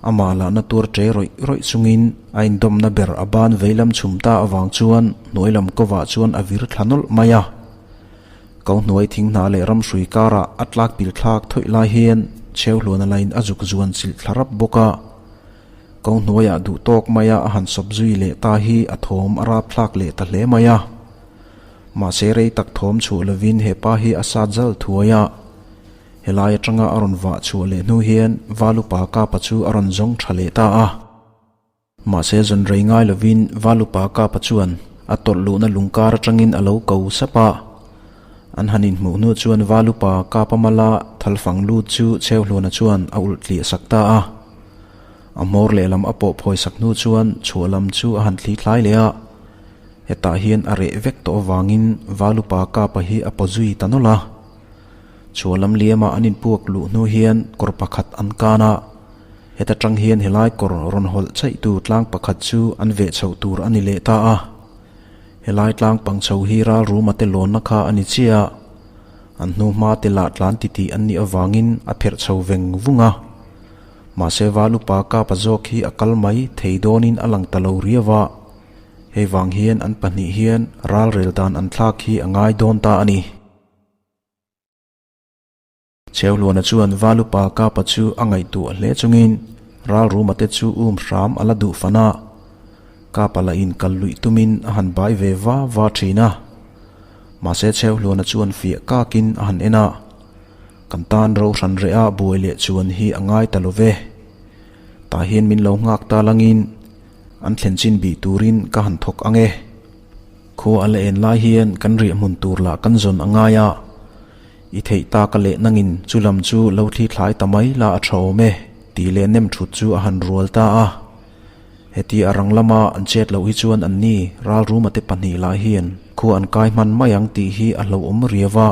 Amah lahna tuar ṭe rawih rawih chungin a indawmna ber a ban veilam chhum ta avang chuan hnuai lam kovah chuan a vir thla nawlh mai a. Ko hnuai thing hna leh ram hrui karah a tlak pil thlak thawih lai hian Cheuhluana lain a zuk zuan chilh thla rap bawk a. Ko hnuaiah duh tawk maia a han sawp zui leh ta hi a thawm a rap thlak leh ta hle mai a. Mahse rei tak thawm chhuah lovin he pa hi a sat zal thuai a. Helai atanga a rawn vah chhuah leh hnu hian Valupa Kapa chu a rawn zawng tha leh ta a. Mahse zawn rei ngai lovin Valupa Kapa chuan a tawlh luhna lungkar atangin a lo ko sap a. An han inhmuh hnu chuan Valupa Kapa mala thalfang lut chu Cheuhluana chuan a ulh tliah sak ta a. A hmawr lehlam a pawh phawi sak hnu chuan chhuah lam chu a han thli thlai leh a. Hetah hian a reh vek tawh avangin Valupa Kapa hi a paw zui ta nawlh a. Chhuahlam liama an inpuak luh hnu hian kawr pakhat an kan a, heta tang hian helai kawr rawn hawlh chaihtu tlang pakhat chu an veh chhoh tur a ni leh ta a. Helai tlang pang chho hi ral ruma te lawnna kha a ni chiah a, an hnu hma te lah tlan titih an nih avangin a pherh chho veng vung a. Mahse Valupa Kapa zawk hi a kal mai thei dawnin a lang ta lo riau a. Hei vang hian an pahnih hian ralrel dan an thlak hi a ngai dawn ta a ni. Cheuhluana chuan Valupa Kapa chu a ngaihtuah hle chungin ralruma te chu um hram a la duh fan a, Kapa lah in kal luih tumin a han bai ve va va thin a. Mahse Cheuhluana chuan fiah kakin a han en a, Kan tan ro hran reh a buai leh chuan hi a ngai ta lo ve. Tah hian min lo nghak ta langin An thlen chin bih turin ka han thawk ang e. Khua a la en lai hian kan riah hmun tur lah kan zawn a ngai a. I theih tak a leh nangin chu lam chu lo thli thlai ta mai la a tha awm e, tih leh nem thut chu a han rual ta a. Heti a rang lama an chet loh hi chuan an ni ralruma te pahnih lah hian khua an kai hman mai ang tih hi a hlauhawm riau a.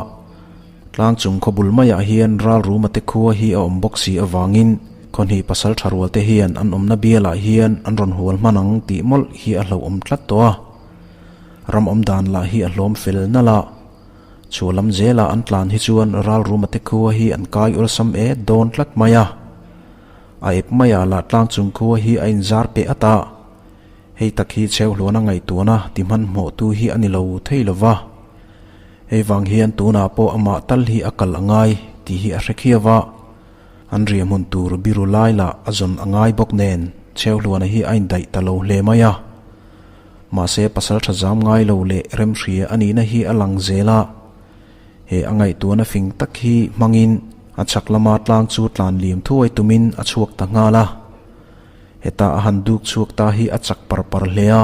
Tlang chung khaw bul maiah hian ralruma te khua hi a awm bawk si avangin khawhnih pasal tha rual te hian an awmna bialah hian an rawn hual hman ang tih mawlh hi a hlauhawm tlat tawh a. Ram awm dan lah hi a hlawm fel nalh a. Chhuah lam zelah an tlan hi chuan ralruma te khua hi an kai awlsam et dawn tlat mai a. A ep maiah lah tlang chung khua hi a inzar peh at a. Hei tak hi chheuhluana ngaihtuahna ti hmanhmawhtu hi a ni lo thei lo va. Hei vang hian tunah pawh amah tal hi a kal a ngai tih hi a hre khiau a, an riah hmun tur biru lai lah a zawn a ngai bawk nen Chheuhluana hi a indaih ta lo hle mai a. Mahse pasal tha zam ngai lo leh remhria a nihna hi a lang zel a, he a ngaihtuahna fing tak hi hmangin a chhak lama tlang chu tlan liam thuai tumin a chhuak ta nghal a. Heta a han duk chhuak ta hi a chak par par hle a.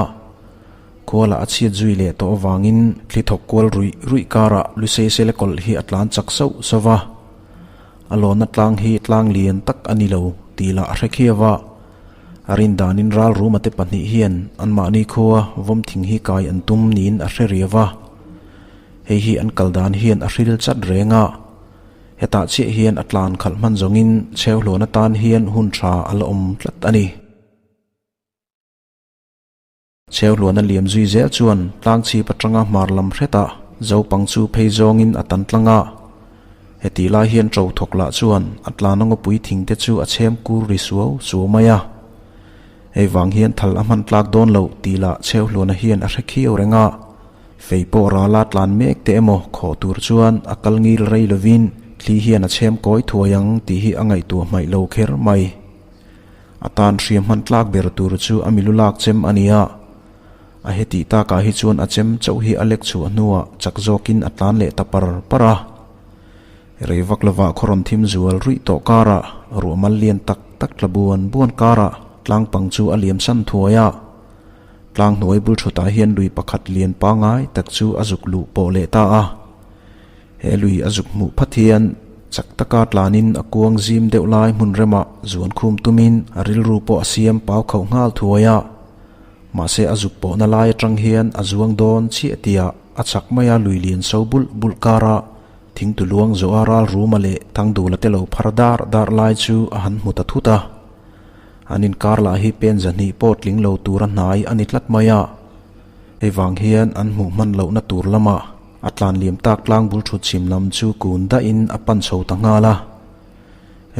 Kuala a chhiat zui leh tawh avangin thli thawk kual ruih ruih karah Lusei Sele kawlh hi a tlan chak sauh sauh va. A lawnna tlang hi tlang lian tak a ni lo tih lah a hre khiau a. A rin danin ral ruma te pahnih hian anmahni khua vawm thing hi kai an tum niin a hre riau va. Hei hi an kal dan hian a hril chat reng a. Hetah chiah hian a tlan khalh hman zawngin chheuhluan atan hian hun tha a la awm tlat a ni. Chheuhluan a liam zui zel chuan tlangchhip atanga hmar lam hretah Zopang chu phei zawngin a tan tlang a. Hetih lai hian ṭo thawk lah chuan a tlana ngawpui thing te chu a chhem kur ri suau suau mai a. Hei vang hian thal a hman tlak dawn loh tih lah Chheuhluana hian a hre khiau reng a. Fei pawh rala tlan mek te emaw khawh tur chuan a kal ngil rei lovin thli hian a chhem kawi thuai ang tih hi a ngaihtuah hmaih lo kher mai. A tan hriam hman tlak ber tur chu a milu lak chem a ni a. A hetih takah hi chuan a chem chauh hi a lek chhuah hnuah chak zawkin a tlan leh ta par par a. Rei vak lovah khaw rawn thim zual ruih tawh karah ruahmal lian tak tak tla buan buan karah tlang pang chu a liam san thuai a. Tlang hnuai bul thutah hian lui pakhat lian pangai tak chu a zuk luh pawh leh ta a. He lui a zuk hmuh phat hian chak taka tlanin a kuang zim deuh lai hmun remah zuan khum tumin a rilru pawh a siam pau khauh nghal thuai a. Mahse a zuk pawhna lai atang hian a zuang dawn chiah tiah a chak maia lui lian so bulh bulh kara thingtu luang zawha ral ruma leh thangdula te lo phar dar dar lai chu a han hmu ta thut a. An inkar lah hi pen zahnih pawh tling lo tura hnai a ni tlat mai a. Hei vang hian an hmuh hman lohna tur lamah A tlan liam tak tlang bul thut chhim lam chu kun dahin a pan chho ta nghal a.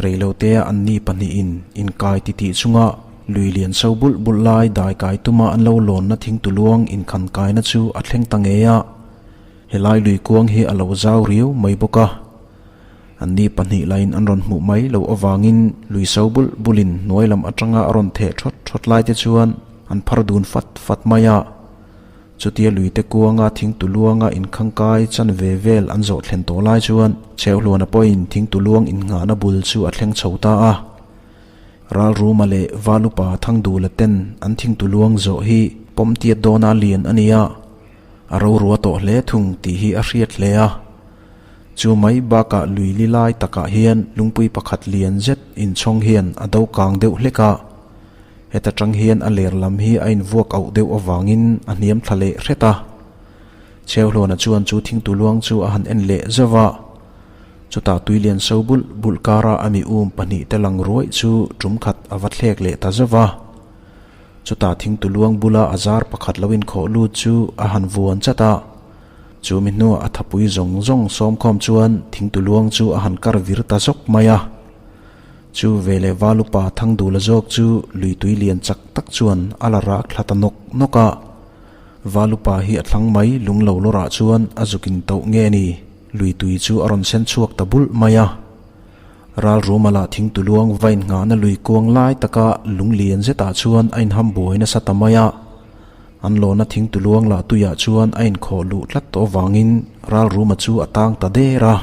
Reilotea anni pahnihin inkai titih chunga lui lian so bulh bulh lai dai kai tuma an lo lawnna thingtu luang inkhan kaina chu a thleng ta ngei a. Helai lui kuang hi a lo zau riau mai bawk a. Anni pahnih lain an rawn hmuh mai loh avangin lui so bulh bulhin hnuai lam atanga a rawn theh thawt thawt lai te chuan an phar dun fat fat mai a. Chutia luite kuanga thingtu luanga inkhangkai chan ve vel an zawh thlen tawh lai chuan Chheuhluana pawhin thingtu luang innghahna bul chu a thleng chho ta a. Ralruma leh Valupa Thangdula ten an thingtu luang zawh hi pawm tiat dawna lian a ni a, a rorua tawh hle thung tih hi a hriat hle a. Chu mai bakah lui li lai takah hian lungpui pakhat lian zet inchhawng hian a do kang deuh hlek a. Heta tang hian a ler lam hi a invuak auh deuh avangin a hniam thla leh hret a. Chheuhluana chuan chu thingtuluang chu a han en leh zauh a. Chutah tuilian so bulh bulh kara a mi um pahnihte lang ruaih chu tum khat a va thlek leh ta zauh a. Chutah thingtuluang bula a zar pakhat lo inkhawh lut chu a han vuan chat a. Chu mi hnuah a thapui zawng zawng sawmkhawm chuan thingtuluang chu a han kar vir ta zawk mai a. Chu veleh Valupa Thangdula zawk chu lui tui lian chak tak chuan a la rak thla ta nawk nawk a. Valupa hi a thlang mai lung lo lawrah chuan a zuk in toh nge ni, lui tui chu a rawn sen chhuak ta bulh mai a. Ral ruma lah thingtuluang va inngahna lui kuang lai taka lung lian zetah chuan a inham buai nasa ta mai a. An lawna thingtuluang lah tuiah chuan a inkhawh luh tlat tawh avangin ral ruma chu a tang ta der a.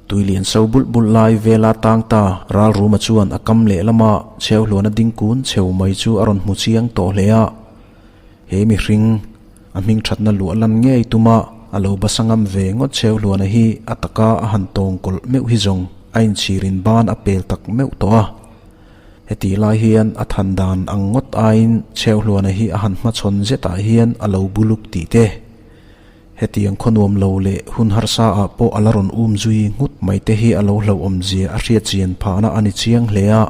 Tui lian so bulh bulh lai vela tang ta ral ruma chuan a kam lehlam a chheuhluana ding kun chheu mai chu a rawn hmu chiang tawh hle a. He mihring a hming thatna luah lan ngei tuma a lo basa ngam ve ngawt chheuhluana hi a taka a han tawng kawlh meuh hi zawng a inchhirin ban a pel tak meuh tawh a. Hetih lai hian a than dan ang ngawt aiin chheuhluana hi a han hmachhawn zetah hian a lo buluk tih te. Hetiang khaw nuam lo leh hun harsa ah pawh a la rawn um zui nghut mai te hi a lo hlauhawm zia a hriat chian phahna a ni chiang hle a.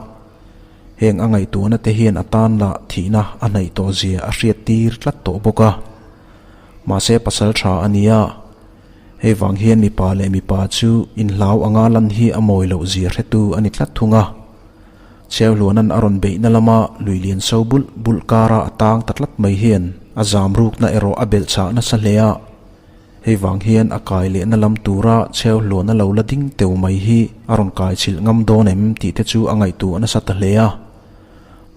Heng a ngaihtuahna te hian a tan lah thihna a hnaih tawh zia a hriat tir tlat tawh bawk a. Mahse pasal tha a ni a. Hei vang hian mipa leh mipa chu inhlau anga lan hi a mawi loh zia hretu a ni tlat thung a. Cheuhluanan a rawn beihna lama lui lian so bulh bulh kara a tang ta tlat mai hian a zam rukna erawh a belh chah nasa hle a. Hei vang hian a kai lehna lam tura Cheuhluana lo la ding teu mai hi a rawn kai chhilh ngam dawn em tih te chu a ngaihtuah nasa ta hle a.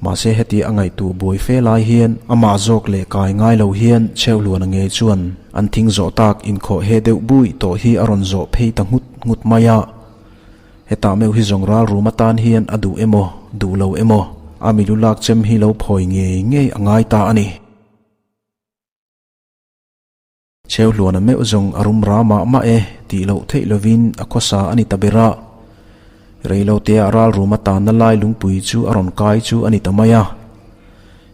Mahse heti a ngaihtuah buai fe lai hian amah zawk leh kai ngai lo hian Cheuhluana ngei chuan an thing zawh tak inkhawh he deuh bui tawh hi a rawn zawh phei ta nghut nghut mai a. Hetah meuh hi zawng ral rum atan hian a duh emaw, duh lo emaw, a milu lak chem hi lo phawi ngei ngei a ngai ta a ni. Chheuhluana meuh zawng a rum ra mah mah e tih loh theih lovin a khawsa a ni ta ber a. Reilotea ral rum atana lai lungpui chu a rawn kai chu a ni ta mai a.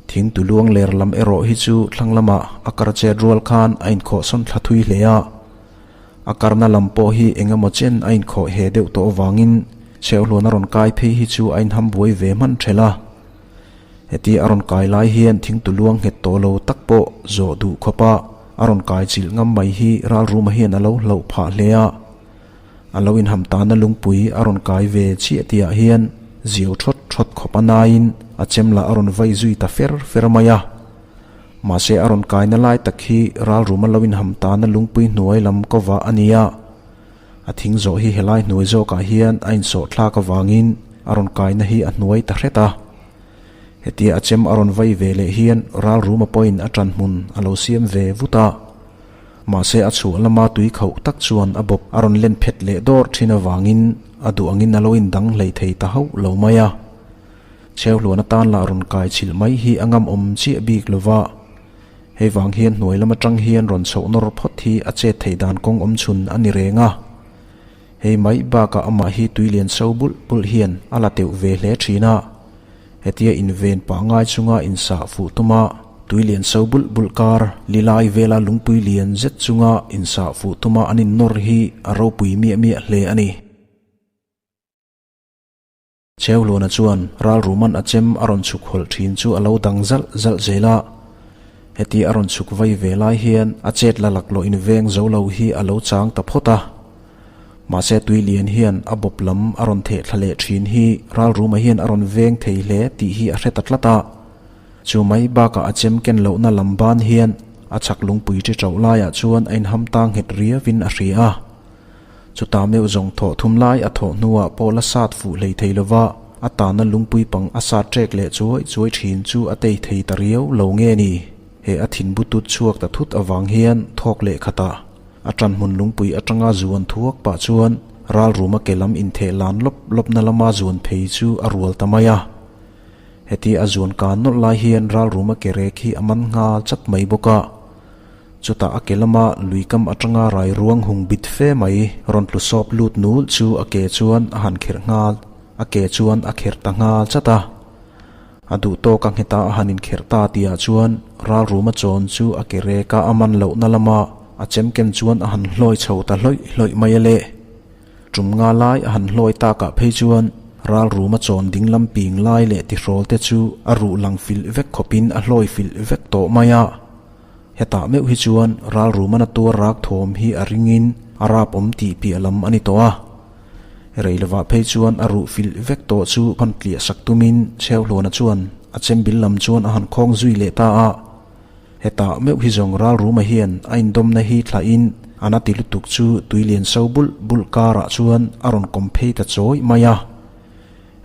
Thing tu luang ler lam erawh hi chu thlang lamah a kar chet rual khan a inkhawhsawn thla thui hle a. A karna lam pawh hi eng emaw chen a inkhawh he deuh tawh avangin Chheuhluan a rawn kai phei hi chu a inham buai ve hman ṭhelh a. Heti a rawn kai lai hian thingtu luang nghet tawh lo tak pawh zawh duh khawpa a rawn kai chilh ngam mai hi Ralruma hian a lo hlauh phah hle a. A lo inham tana lungpui a rawn kai ve chiah tihah hian ziau ṭhawt ṭhawt khawp a naiin a chem lah a rawn vai zui ta fer fer mai a. Mahse a rawn kaina lai tak hi ralrum a lo inham tana lungpui hnuai lam kawva a ni a. A thing zawh hi helai hnuai zawkah hian a insawh thlak avangin a rawn kaina hi a hnuai ta hret a. Hetia a chem a rawn vai ve leh hian ralruma pawhin a ṭan hmun a lo siam ve vut a. Mahse a chhuah lama tui khauh tak chuan a bawp a rawn len phet leh dawr ṭhin avangin a duh angin a lo indang hlei thei ta hauh lo mai a. Chheuhluan atan lah rawn kai chhilh mai hi a ngam awm chiah bik lo va, hei vang hian hnuai lam atang hian rawn chhoh nawr phawt hi a chet theih dan kawng awm chhun a ni reng a. Hei mai bakah amah hi tui lian so bulh bulh hian a la teuh ve hle thin a, hetia inven pah ngai chunga insah fuh tuma tui lian so bulh bulh kar li lai vela lungpui lian zet chunga insah fuh tuma an innawr hi a ropui miah miah hle a ni. Cheuhluana chuan ralruman a chem a rawn chhuk hawlh thin chu a lo dang zalh zalh zel a. Heti a rawn chhuk vai ve lai hian a chet la laklawh inveng zo lo hi a lo chang ta phawt a. Mahse tui lian hian a bawp lam a rawn theh thla leh thin hi ralruma hian a rawn veng thei hle tih hi a hre ta tlat a. Chu mai bakah a chem ken lohna lam ban hian a chhak lungpui ṭi ṭauh laiah chuan a inham ta nghet riauin a hria a. Chutah meuh zawng thawh thum lai a thawh hnuah pawh la sat fuh hlei thei lova, a tahna lungpui pang a sat ṭek leh chuai chuai ṭhin chu a tei thei ta riau lo nge ni? He a thin bu tut chhuak ta thut avang hian thawk leh khatah a ṭan hmun lungpui aṭanga zuan thuak pah chuan ralruma ke lam intheh lan lawp lawpna lama zuan phei chu a rual ta mai a. Heti a zuan kan nawlh lai hian ralruma ke rek hi a man nghal chat mai bawk a. Chutah a ke lama lui kam atanga rai ruang hung bit fe mai rawn tlu sawp lut nul chu a ke chuan a han kherh nghal. a ke chuan a kherh ta nghal chat a. A duh tawk a ngheta a han inkherh ta tihah chuan ralruma chawn chu a ke reka a man lohna lama a chemken chuan a han hlawi chho ta hlawih hlawih mai a le. Tum nga lai a han hlawi takah phei chuan ralruma chawn dinglam ping lai leh tihrawl te chu a ruh lang filh vek khawpin a hlawi filh vek tawh mai a. Hetah meuh hi chuan ralruma na tuar rak thawm hi a ringin a rap awm tih piah lam a ni tawh a. Rei lovah phei chuan a ruh filh vek tawh chu hawn tliah sak tumin Chheuhluana chuan a chembil lam chuan a han khawng zui leh ta a. Hetah meuh hi zawng ralruma hian a indawmna hi thlahin a na ti lutuk chu tui lian so bulh bulh karah chuan a rawn kawm phei ta chawi mai a.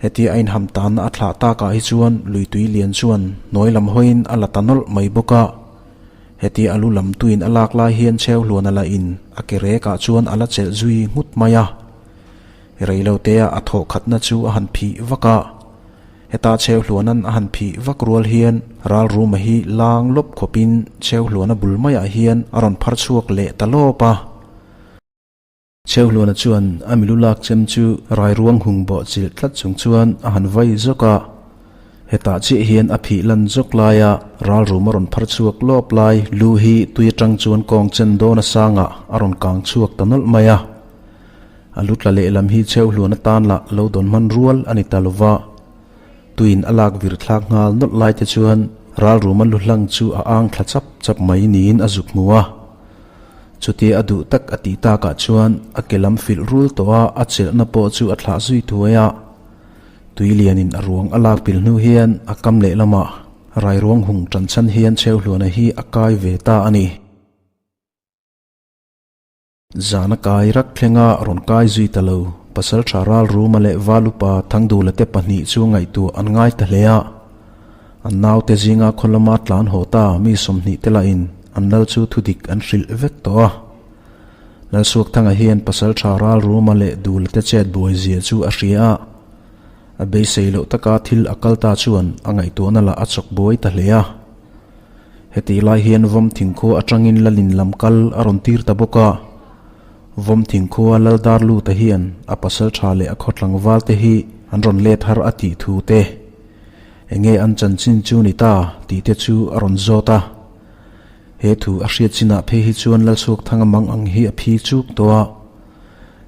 Hetia a inham tanna a thlah takah hi chuan lui tui lian chuan hnuai lam hawiin a la ta nawlh mai bawk a. Hetia a lu lam tuin a lak lai hian Chheuhluana la in a ke rekah chuan a la chelh zui nghut mai a. Reilotea a thawh khatna chu a han phih vak a. Heta Chheuhluana'n a han phih vak rual hian Ralruma hi lang lawp khawpin Chheuhluana bul maiah hian a rawn phar chhuak leh ta lawp a. Chheuhluana chuan a milu lak chem chu rairuang hung bawh chilh tlat chung chuan a han vai zawk a. Hetah chiah hian a phih lan zawk laia ralrum a rawn phar chhuak lawp lai lu hi tui atang chuan kawng chen dawn a sangah a rawn kang chhuak ta nawlh mai a. A lu tla lehlam hi Chheuhluana tan lah lo dawn hman rual a ni ta lova. Tuiin a lak vir thlak nghal nawlh lai te chuan ralruma lu hlang chu a ang thla chap chap mai niin a zuk hmu a. Chutia a duh tak a tih takah chuan a ke lam filh rul tawh a, a chelhna pawh chu a thlah zui thuai a. Tui lianin a ruang a lak pil hnu hian a kam lehlamah rairuang hung tan chhan hian Chheuhluana hi a kai ve ta a ni. Zana kai rak thlenga rawn kai zui ta lo, Pasalṭha Ralruma leh Valupa Thangdula te pahnih chu ngaihtuah an ngai ta hle a. An naute zinga khaw lama tlan haw ta mi 20 te lahin an lal chu thudik an hrilh vek tawh a. Lalsuakthanga hian Pasalṭha Ralruma leh Dula te chet buai zia chu a hria a. A beisei loh taka thil a kal ta chuan a ngaihtuahna lah a chawk buai ta hle a. Hetih lai hian Vawm thingkhua atangin Lalin lam kal a rawn tir ta bawk a. Vawm thingkhua Lal Darluta hian a pasalṭha leh a khaw tlangval te hi an rawn let har a tih thu te, enge an chanchin chu ni ta tih te chu a rawn zawt a. He thu a hriat chinah phei hi chuan Lalchhuakthanga mang ang hi a phi chuk tawh a.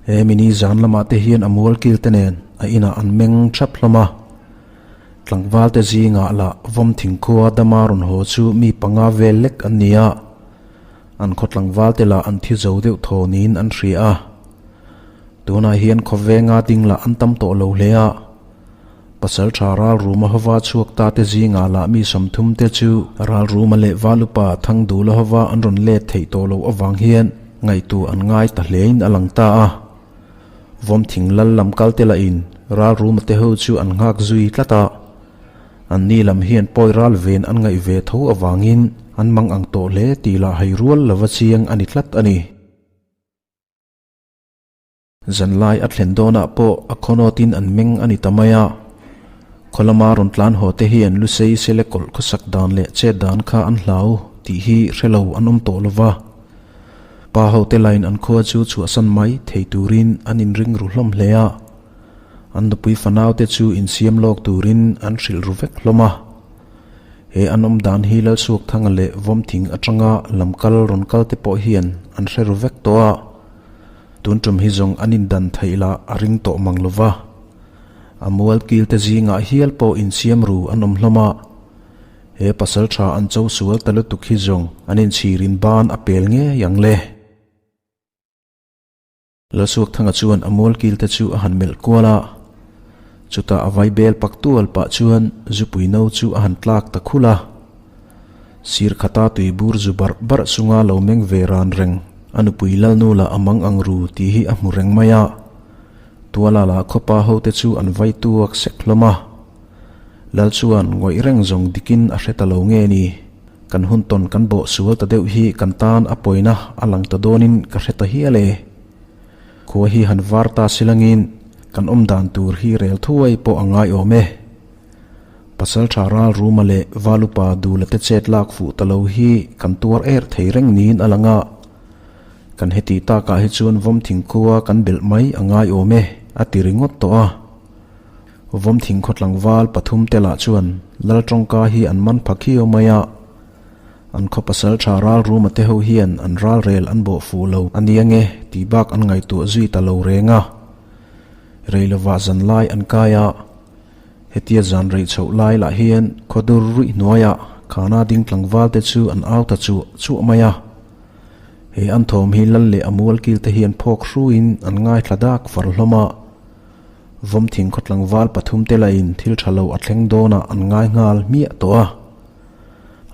He mini zan lamah te hian a mual kil te nen a inah an meng thap hlawm a. Tlangval te zingah lah vawm thingkhua dama rawn haw chu mi panga vel lek an ni a. An khaw tlangval te lah an thi zo deuh thaw niin an hria a. Tunah hian khawvenga ding lah an tam tawh lo hle a. Pasalṭha Ralruma hova chhuak ta te zingah lah mi 30 te chu Ralruma leh Valupa Thangdula hova an rawn let theih tawh loh avang hian ngaihtu an ngai ta hlein a lang ta a. Vawmthing lal lam kal te lahin Ralruma te ho chu an nghak zui tlat a. Anni lam hian pawi ral ven an ngaih ve tho avangin an mang ang tawh hle tih lah hai rual lova chiang a ni tlat a ni. Zanlai a thlen dawnah pawh a khawnawtin an meng a ni ta mai a. Khaw lama rawn tlan haw te hian Lusei sele kawlh khawsak dan leh chet dan kha an hlau tih hi hre lo an awm tawh lo va. Pa hote lain an khua chu chhuahsan mai thei turin an inring ru hlawm hle a. An nupui fanaute chu insiam lawk turin an hrilh ru vek hlawm a. He an awm dan hi Lalsuakthanga leh Vawmthing atanga lamkal rawn kal te pawh hian an hre ru vek tawh a. Tun tum hi zawng an indan theih lah a ring tawh mang lo va. A mual kil te zingah hial pawh insiam ru an awm hlawm a. He pasal tha an cho sual ta lutuk hi zawng an inchhirin ban a pel ngei ang le. Lalsuakthanga chuan a mual kil te chu a han melh kual a. Chutah a vai bel pak tual pah chuan zupui no chu a han tlak ta khul a. Sir khata tui bur zu barh barh chunga lo meng ve ran reng a nupui Lalnu lah a mang ang ru tih hi a hmu reng mai a. Tuala lah khawpa ho te chu an vai tuak sek hlawm a. Lal chuan ngawih reng zawng dikin a hre ta lo nge ni? Kan hun tawn kan bawh sual ta deuh hi kan tan a pawina a lang ta dawnin ka hre ta hial e. Khua hi han var ta silangin kan awm dan tur hi rel thuai pawh a ngai awm e. Pasalṭha Ralruma leh Valupa Dula te chet lak fuh ta lo hi kan tuar er thei reng niin a lang a. Kan heti takah hi chuan vawm thingkhua kan belh mai a ngai awm e, a ti ringawt tawh a. Vawmthing khaw tlangval pathumte lah chuan Lal tawngka hi an man pha khiau mai a. An khaw pasal tha ral ruma te ho hian an ralrel an bawh fuh lo a nia nge tih bak an ngaihtuah zui ta lo reng a. Rei lovah zan lai an kai a. Hetia zan rei chhoh lai lah hian khaw dur ruih hnuaiah khana ding tlangval te chu an au ta chuah chuah mai a. He an thawm hi lal leh a mual kil te hian phawk hruiin an ngaithla dak far hlawm a. Vawmthing khaw tlangval pathum te lahin thil tha lo a thleng dawnah an ngai nghal hmiah tawh a.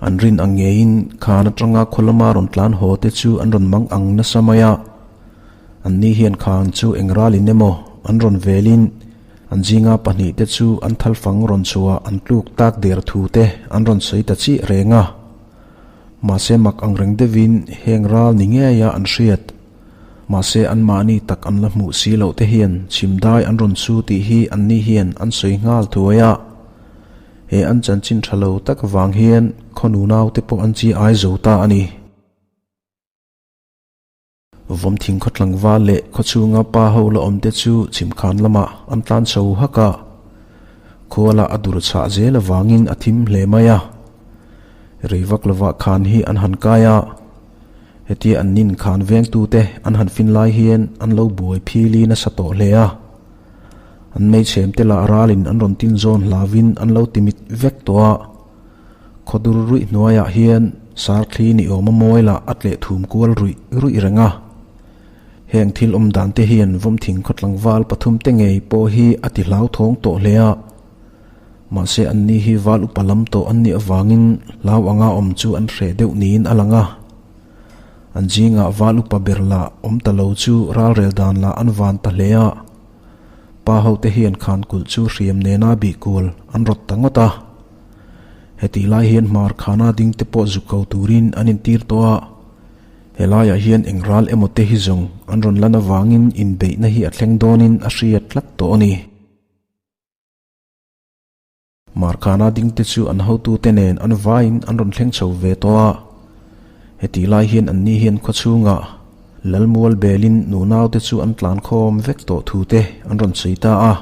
An rin ang ngeiin khan atanga khaw lama rawn tlan haw te chu an rawn mang ang nasa mai a. Anni hian khan chu eng ralin emaw an rawn velin an zinga pahnih te chu an thalfang rawn chhuah an tluk tak der thu te an rawn sawi ta chiah reng a. Mahse mak ang reng deuhin heng ral ni ngeia an hriat. Mahse anmahni tak an la hmuh si loh te hian chhimdai an rawn chu tih hi anni hian an sawi nghal thuai a. He an chanchin tha lo tak vang hian khaw nunau te pawh an chi ai zo ta a ni. Vawmthing khaw tlangval leh khaw chhunga pa ho la awm te chu chhimkhan lamah an tlan chho hak a. Khuala a dur chhah zel avangin a thim hle mai a. Rei vak lovah khan hi an han kai a. Hetia an nin khan vengtute an han fin lai hian an lo buai phili nasa tawh hle a. An hmeichhem te lah ralin an rawn tin zawn hlauvin an lo ti mit vek tawh a. Khawdur ruih hnuaiah hian sarthli ni awm a mawi lah a tleh thum kual ruih ruih reng a. Heng thil awm dan te hian Vawmthing khaw tlangval pathum te ngei pawh hi a ti hlauthawng tawh hle a. Mahse anni hi val upa lam tawh an nih avangin hlau anga awm chu an hreh deuh niin a lang a. An zingah val upa ber lah awm ta lo chu ralrel dan lah an van ta hle a. Pa hote hian khan kulh chu hriam nena bih kual an rawt ta ngawt a. Hetih lai hian hmar khana ding te pawh zuk ko turin an intir tawh a. Helaiah hian eng ral emaw te hi zawng an rawn lan avangin inbeihna hi a thleng dawnin a hriat tlat tawh a ni. Markhana dingte chu an hotute nen an vaiin an rawn thleng chho ve tawh a. Hetih lai hian anni hian khawchhungah Lalmual belin nunaute chu an tlan khawm vek tawh thute an rawn sawi ta a.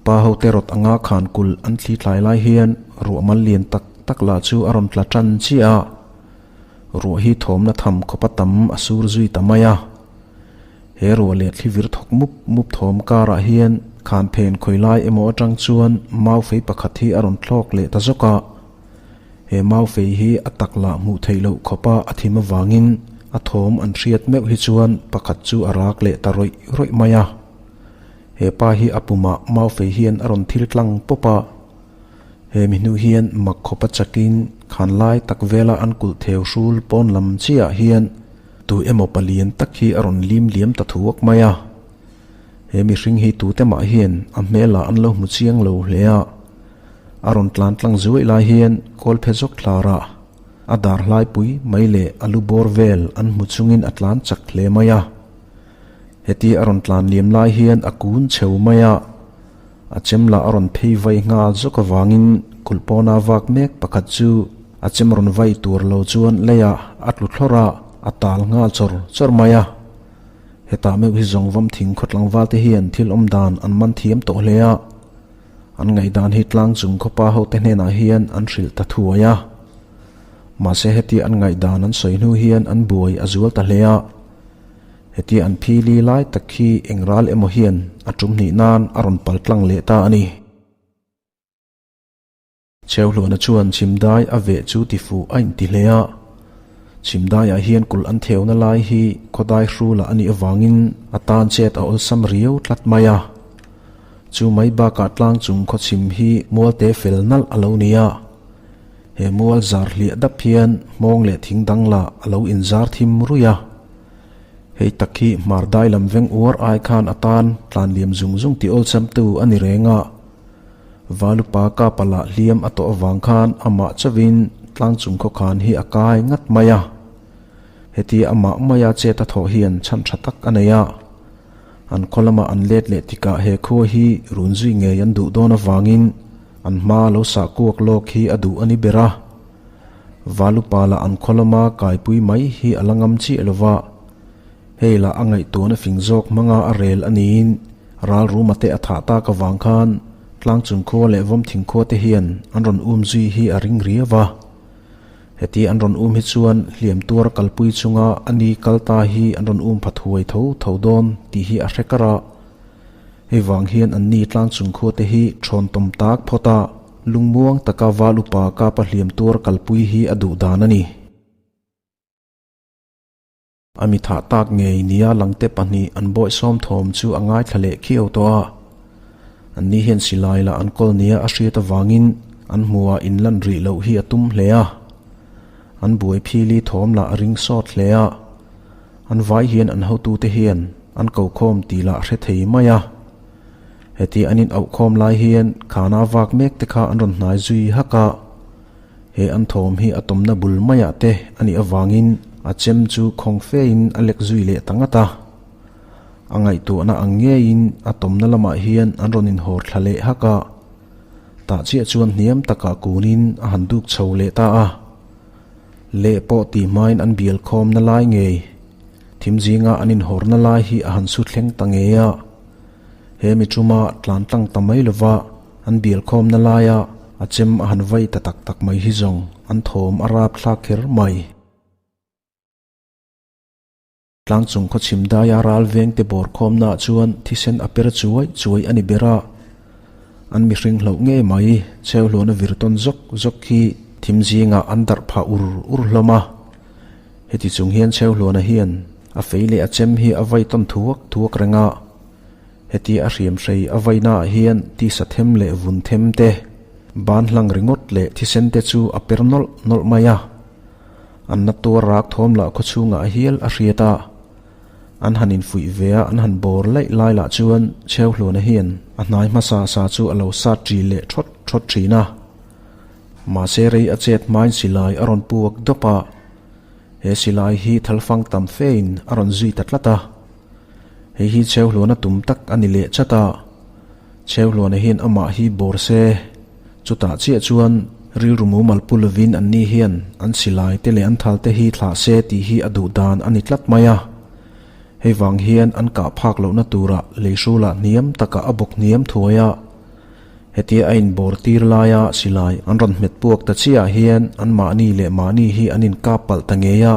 Pa hote rawt anga khan kulh an thli tlai lai hian ruahmal lian tak tak lah chu a rawn tla tan chiah a. Ruah hi thawmna tham khawpa tam a sur zui ta mai a. He ruah leh thlivir thawk mup mup thawm karah hian khan phen khawi lai emaw atang chuan mau fei pakhat hi a rawn thlawk leh ta zawk a. He mau fei hi a tak lah hmuh theih loh khawpa a thim avangin a thawm an hriat meuh hi chuan pakhat chu a rak leh ta rawih rawih mai a. He pa hi a pumah mau fei hian a rawn thil tlang pawp a. He mi hnu hian mak khawpa chakin khan lai tak vela an kulh theu hrul pawn lam chiahah hian Tu emaw palian tak hi a rawn lim liam ta thuak mai a. He mihring hi tute mah hian a hmelah an lo hmu chiang lo hle a. A rawn tlan tlang zuaih lai hian kawlphe zawk thlarah a dar hlaipui mai leh a lu bawr vel an hmu chungin a tlan chak hle mai a. Heti a rawn tlan liam lai hian a kun cheu mai a. A chem lah a rawn phei vai nghal zawk avangin kulh pawna vak mek pakhat chu a chem rawn vai tur lo chuan leiah a tlu thlawrh a, a tal nghal chawr chawr mai a. Hetah meuh hi zawng vam thing khaw tlangval te hian thil awm dan an man thiam tawh hle a, an ngaihdan hi tlang chung khawpa hote hnenah hian an hrilh ta thuai a. Mahse hetia an ngaihdan an sawi hnu hian an buai a zual ta hle a. Hetia an phili lai tak khi eng ral emaw hian a tum hnih nan a rawn pal tlang leh ta a ni. Chheuhluana chuan chhimdai a veh chu ti fuh a inti hle a. Chhimdaiah hian kulh an theuna lai hi khawdai hrula a nih avangin a tan chet a awlsam riau tlat mai a. Chu mai bakah tlang chung khawchhim hi mualte fel nalh a lo ni a. He mual zar hliah dap hian hmawng leh thing dang lah a lo inzar thim ruih a. Hei tak hi hmar dai lam veng uar ai khan a tan tlan liam zung zung tih awlsamtu a ni reng a. Valupa Kapa lah hliam a tawh avang khan amah chauhin tlang chung khawkhan hi a kai ngat mai a. Hetia amah maia chet a thawh hian chhan tha tak a nei a. An khaw lama an let leh tikah he khua hi run zui ngei an duh dawn avangin an hma lo sah kuak lawk hi a duh a ni ber a. Valupa lah an khaw lama kaipui mai hi a la ngam chiah lo va, hei lah a ngaihtuahna fing zawk hmanga a rel a niin ral ruma te a thah tak avang khan. Tlangchung khua leh Vawmthing khua te hian an rawn um zui hi a ring riau va. Heti an rawn um hi chuan hliam tuar kalpui chunga a ni kal ta hi an rawn um pha thuai tho tho dawn tih hi a hre kar a. Hei vang hian an ni tlangchung khua te hi thawn tawm tak phawt a, lungmuang taka val upa kapa hliam tuar kalpui hi a duh dan a ni. A mi thah tak ngei nia langte pahnih an bawihsawm thawm chu a ngaithla leh khiau tawh a. An ni hian silai lah an kawl nia a hriat avangin an hmuhah inlan rih loh hi a tum hle a. An buai phili thawm lah a ring sawt hle a. An vai hian an hotute hian an ko khawm tih lah hre thei mai a. Heti an in auh khawm lai hian khana vak mek te kha an rawn hnai zui hak a. He an thawm hi a tawmna bul maiah te a nih avangin a chem chu khawng fein a lek zui leh ta ngat a. A ngaihtuahna ang ngeiin a tawmna lamah hian an rawn inhawr thla leh hak a. Tah chiah chuan hniam takah kunin a han duk chho leh ta a. Leh pawh tih hmain an bial khawmna lai ngei, thim zinga an inhawrna lai hi a han su thleng ta ngei a. He mi chuma tlan tlang ta mai lova an bial khawmna laia a chem a han vai ta tak tak mai hi zawng an thawm a rap thlak kher mai. Tlangchung khawchhim daia ral vengte bawr khawmnaah chuan thisen a per chuai chuai a ni ber a. An mihring hlauh ngei mai, chheuhluana vir tawn zawk zawk hi thim zingah an darh phah ur ur hlawm a. Heti chung hian chheuhluana hian a fei leh a chem hi a vai tawn thuak thuak reng a. Heti a hriam hrei a vainaah hian tisa them leh vun them te, ban hlang ringawt leh thisen te chu a per nawlh nawlh mai a. An na tuar rak thawm lah khawchhungah hial a hriat a. An han infuih ve a, an han bawr laih lai lah chuan Chheuhluana hian a hnai hmasa sa chu a lo sat ṭi leh ṭhawt ṭhawt ṭhin a. Mahse rei a chet hmain silai a rawn puak dawp a, he silai hi thalfang tam fein a rawn zui ta tlat a. Hei hi Chheuhluana tum tak a ni leh chat a, Chheuhluana hian amah hi bawr se, chutah chiah chuan rilru mumal pu lovin anni hian an silai te leh an thal te hi thlah se tih hi a duh dan a ni tlat mai a. Hei vang hian an kah phak lohna turah leihrulah hniam takah a bawk hniam thuai a, hetia a inbawr tir laia silai an rawn hmet puak ta chiah hian anmahni leh mahni hi an inkap palh ta ngei a.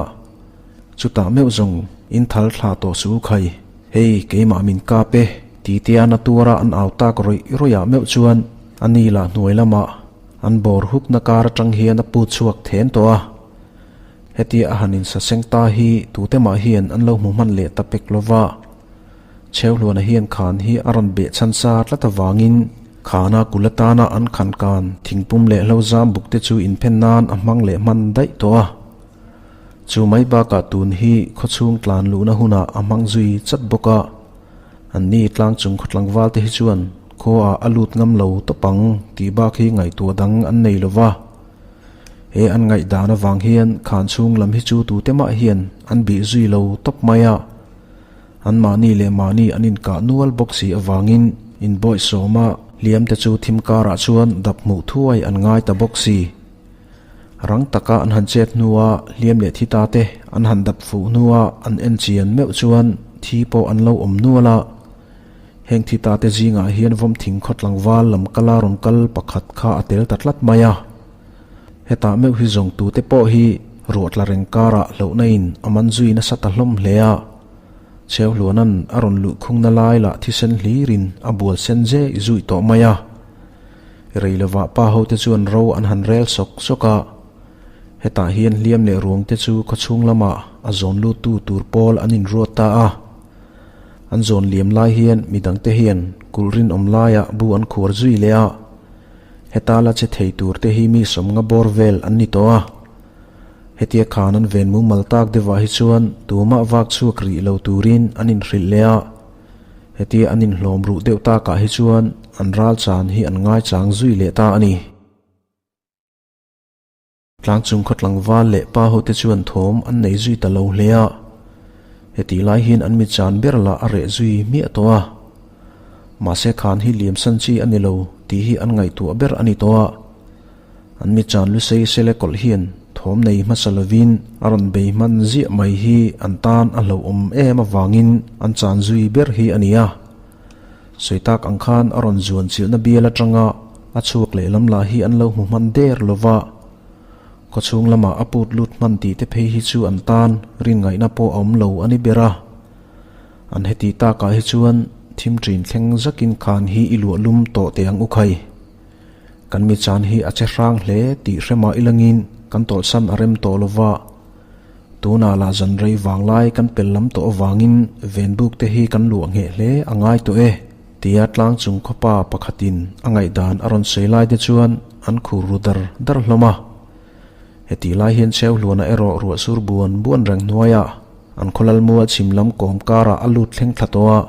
Chutah meuh zawng in thal thla tawh suh u khai, hei keimah min kap e, ti tia na tuara an au tak rawih rawihah meuh chuan a ni lah hnuai lamah an bawr hukna kar atang hian a put chhuak then tawh a. Hetia a han insaseng ta hi tute mah hian an lo hmu hman leh ta pek lova. Chheuhluana hian khan hi a rawn beh chhan sa tlat avangin khana kul atana an khan kan thingpum leh hlo zam buk te chu inphen nan a hmang leh hman daih tawh a. Chu mai bakah tun hi khawchhung tlan luhna hunah a hmang zui chat bawk a, anni tlangchung khaw tlangval te hi chuan khuaah a lut ngam lo tawp ang tih bak hi ngaihtuah dang an nei lo va. He an ngaihdan avang hian khan chhung lam hi chu tute mah hian an bih zui lo tawp mai a, anmahni leh mahni an inkah nual bawk si avangin inbawihsawma hliam te chu thim karah chuan dap hmuh thuai an ngai ta bawk si. Rang taka an han chet hnua hliam leh thi ta te an han dap fuh hnua an en chian meuh chuan thi pawh an lo awm nual a. Heng thi ta te zingah hian vawmthing khaw tlangval lam kala rawn kal pakhat kha a tel ta tlat mai a. Hetah meuh hi zawng tute pawh hi ruah tla reng karah hlauhna in a man zui nasa ta hlawm hle a. Chheuhluanan a rawn luh khungna lai lah thisen hlirin a bual sen zeh zui tawh mai a. Rei lovah pa hote chuan ro an han rel sawk sawk a, hetah hian hliam leh ruang te chu khawchhung lamah a zawn luttu tur pawl an inruat ta a. An zawn liam lai hian midangte hian kulh rinawm laiah bu an khuar zui leh a, heta la che thei tur te hi mi sawmnga bawr vel an ni tawh a. Hetia khan an ven mumal tak deuhah hi chuan tumah vak chhuak rih lo turin an inhrilh leh a. Hetia an inhlawm ruh deuh takah hi chuan an ral chan hi an ngaichang zui leh ta a ni. Tlangchung khaw tlangval leh pa hote chuan thawm an nei zui ta lo hle a, hetih lai hian an mi chan ber lah a reh zui miah tawh a. Mahse khan hi liamsan chi a ni lo tih hi an ngaihtuah ber a ni tawh a. An mi chan lusei sele kawlh hian thawm nei hmasa lovin a rawn bei hman ziah mai hi an tan a hlauhawm em avangin an chan zui ber hi a ni a. Sawi tak ang khan a rawn zuan chilhna bial atanga a chhuak lehlam lah hi an lo hmu hman der lo va. Khawchhung lamah a put lut hman tih te phei hi chu an tan rin ngaihna pawh a awm lo a ni ber a. An heti takah hi chuan thim ṭin thleng zakin khan hi i luah lum tawh teh ang u khai. Kan mi chan hi a che hrang hle tih hre mah ilangin kan tawlhsan a rem tawh lo va. Tunah lah zan rei vanglai kan pel lam tawh avangin venbuk te hi kan luah ngheh hle a ngai tawh e, tia tlang chung khawpa pakhatin a ngaihdan a rawn sawi lai te chuan an khur ru dar dar hlawm a. Hetih lai hian Cheuhluana erawh ruah sur buan buan reng hnuaiah an khawlalmua chhim lam kawm karah a lut thleng thla tawh a.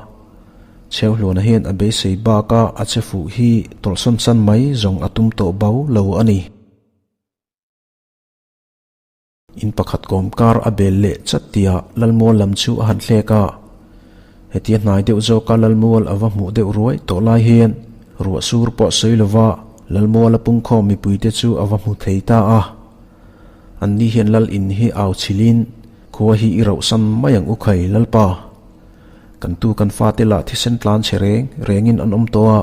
Cheuhluana hian a beisei baka a che fuh hi tawlhsawn san mai zawng a tum tawh bau lo a ni. In pakhat kawm kar a bel leh chat tia Lalmual lam chu a han thlek a. Hetia hnai deuh zawka Lalmual a va hmuh deuh ruai tawh lai hian ruah sur pawh sawi lova Lalmuala pungkhawm mipuite chu a va hmu thei ta a. Anni hian Lal in hi au chhilhin khua hi i rauhsan mai ang u khai Lalpa. Kan tu kan fate lah thisen tlan chhe reng rengin an awm tawh a.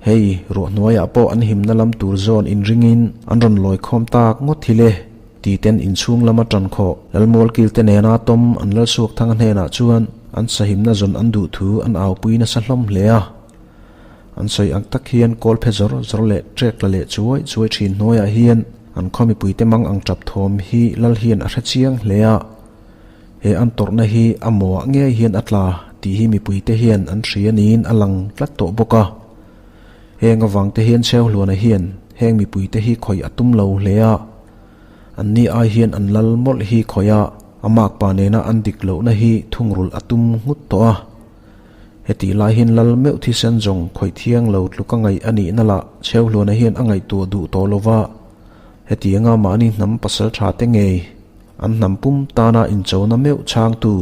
Hei, ruah hnuaiah pawh an himna lam tur zawn inringin an rawn lawi khawm tak ngawt hi le, ti ten inchhung lama tan khawh Lalmual kilte nena tawm an Lalsuak Thanga hnenah chuan an sahimna zawn an duh thu an aupui nasa hlawm hle a. An sawi ang tak hian kawl phe zawr zawr leh trek la leh chuai chuai thin hnuaiah hian an khaw mipuite mang ang tap thawm hi Lal hian a hre chiang hle a. He an tawrhna hi a mawah ngei hian a tla tih hi mipuite hian an hria niin a lang tlat tawh bawk a. Heng avangte hian Cheuhluana hian heng mipuite hi khawih a tum lo hle a. Anni ai hian an lal mawlh hi khawih a, a makpa nena an dik lohna hi thungrulh a tum nghut tawh a. Hetih lai hian lal meuh thisen zawng khawih thiang lo tluka ngaih a nihna lah Cheuhluana hian a ngaihtuah duh tawh lo va. Hetianga mahni hnam pasal tha te ngei An hnam pum tana inchona meuh chhangtu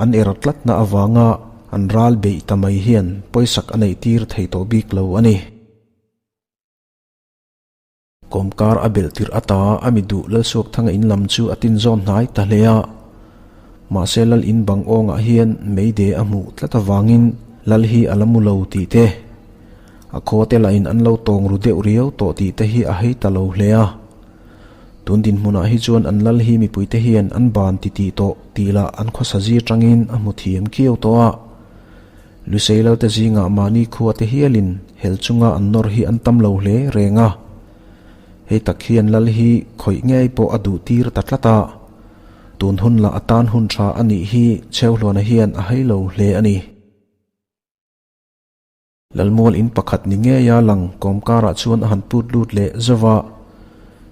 an er tlatna avanga an ral beih ta mai hian pawisak a neih tir thei tawh bik lo a ni. Kawmkar a belh tirh ata a mi duh Lalsuakthanga in lam chu a tin zawn hnai ta hle a. Mahse Lal in bang awngah hian meide a hmuh tlat avangin Lal hi a la mu lo tih te, a khawte lahin an lo tawng ru deuh riau tawh tih te hi a hei ta lo hle a. Tun dinhmunah hi chuan an lal hi mipuite hian an ban ti tih tawh tih lah an khawsa zir tangin a hmu thiam kiau tawh a. Lusei lalte zingah mahni khua te hialin hel chunga an nawr hi an tam lo hle reng a. Hei tak hian lal hi khawih ngei pawh a duh tir ta tlat a. Tun hun lah a tan hun tha a nih hi Cheuhluana hian a hei lo hle a ni. Lalmual in pakhat ni ngeia lang kawmkarah chuan a han put lut leh zauh a.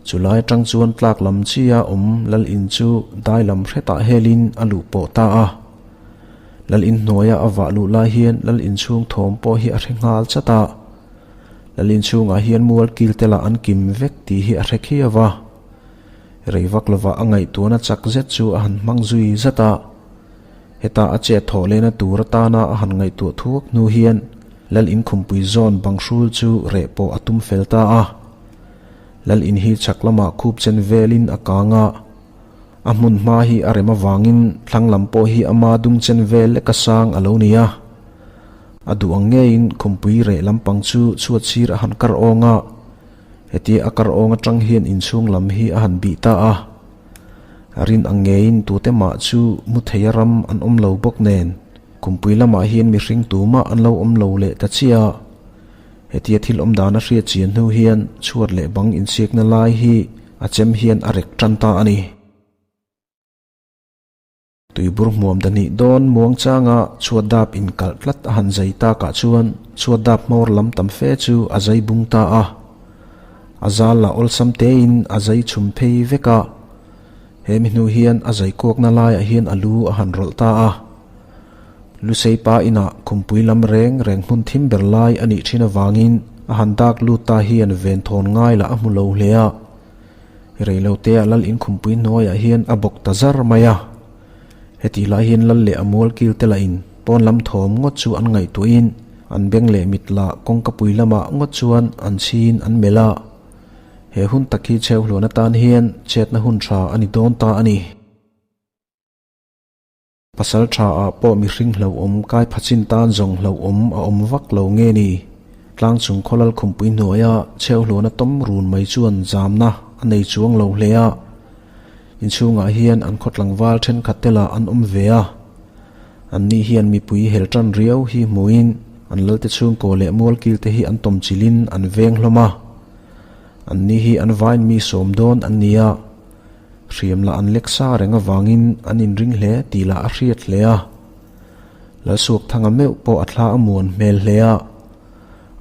Chulai atang chuan tlak lam chia awm Lal in chu dai lam hretah helin a luh pawh ta a. Lal in hnuaia a vah luh lai hian Lal in chhung thawm pawh hi a hre nghal chat a. Lal in chhungah hian mual kil te lah an kim vek tih hi a hre khiau a. Rei vak lovah a ngaihtuahna chak zet chu a han hmang zui zat a. Heta a chet thawh lehna tur atana a han ngaihtuah thuak hnu hian Lal in khumpui zawn bang hrul chu reh pawh a tum fel ta a. Lal in hi chhak lamah khup chen velin a kang a. A hmun hma hi a rem avangin thlang lam pawh hi ama dung chen vel leka sang a lo ni a. A duh ang ngeiin khumpui reh lampang chu chhuat sir a han kar awng a. Hetia a kar awng atang hian inchhung lam hi a han bih ta a. A rin ang ngeiin tute mah chu mu theia ram an awm lo bawk nen, kumpui lamah hian mihring tumah an lo awm lo leh ta chiah a. Hetia thil awm dan a hriat chian hnu hian chhuat leh bang insiakna lai hi a chem hian a rek tan ta a ni. Tuibur hmuam dahnih dawn muang changa chhuat dap inkalh tlat a han zai takah chuan chhuat dap hmawr lam tam fe chu a zai bung ta a. A zal lah awlsam tein a zai chhum phei vek a. He mi hnu hian a zai kuakna laiah hian a lu a han rawlh ta a. Lusei pa inah khumpui lam reng reng hmun thim ber lai a nih thin avangin a han dak lut ta hian venthawn ngai lah a hmu lo hle a. Reilotea lal inkhumpui hnuaiah hian a bawk ta zar mai a. Hetih lai hian lal leh a mual kil te lahin pawn lam thawm ngawt chu an ngaihtuahin an beng leh mit lah kawngkapui lamah ngawt chuan an chhin an melh a. He hun tak hi chheuhluan atan hian chetna hun tha a ni dawn ta a ni. Pasal tha ah pawh mihring hlauhawm kai phachin tan zawng hlauhawm a awm vak lo nge ni? Tlang chung khawlal khumpui hnuaia chheuhluana tawm run mai chuan zamna a nei chuang lo hle a. Inchhungah hian an khaw tlangval thenkhat te lah an awm ve a. An ni hian mipui hel tan riau hi hmuhin an lalte chhungkaw leh mualkil te hi an tawm chilhin an veng hlawm a. An ni hi an vain mi sawm dawn an ni a. Hriam lah an lek sa reng avangin an inring hle tih lah a hriat hle a. Lalsuakthanga meuh pawh a thla a muan hmel hle a.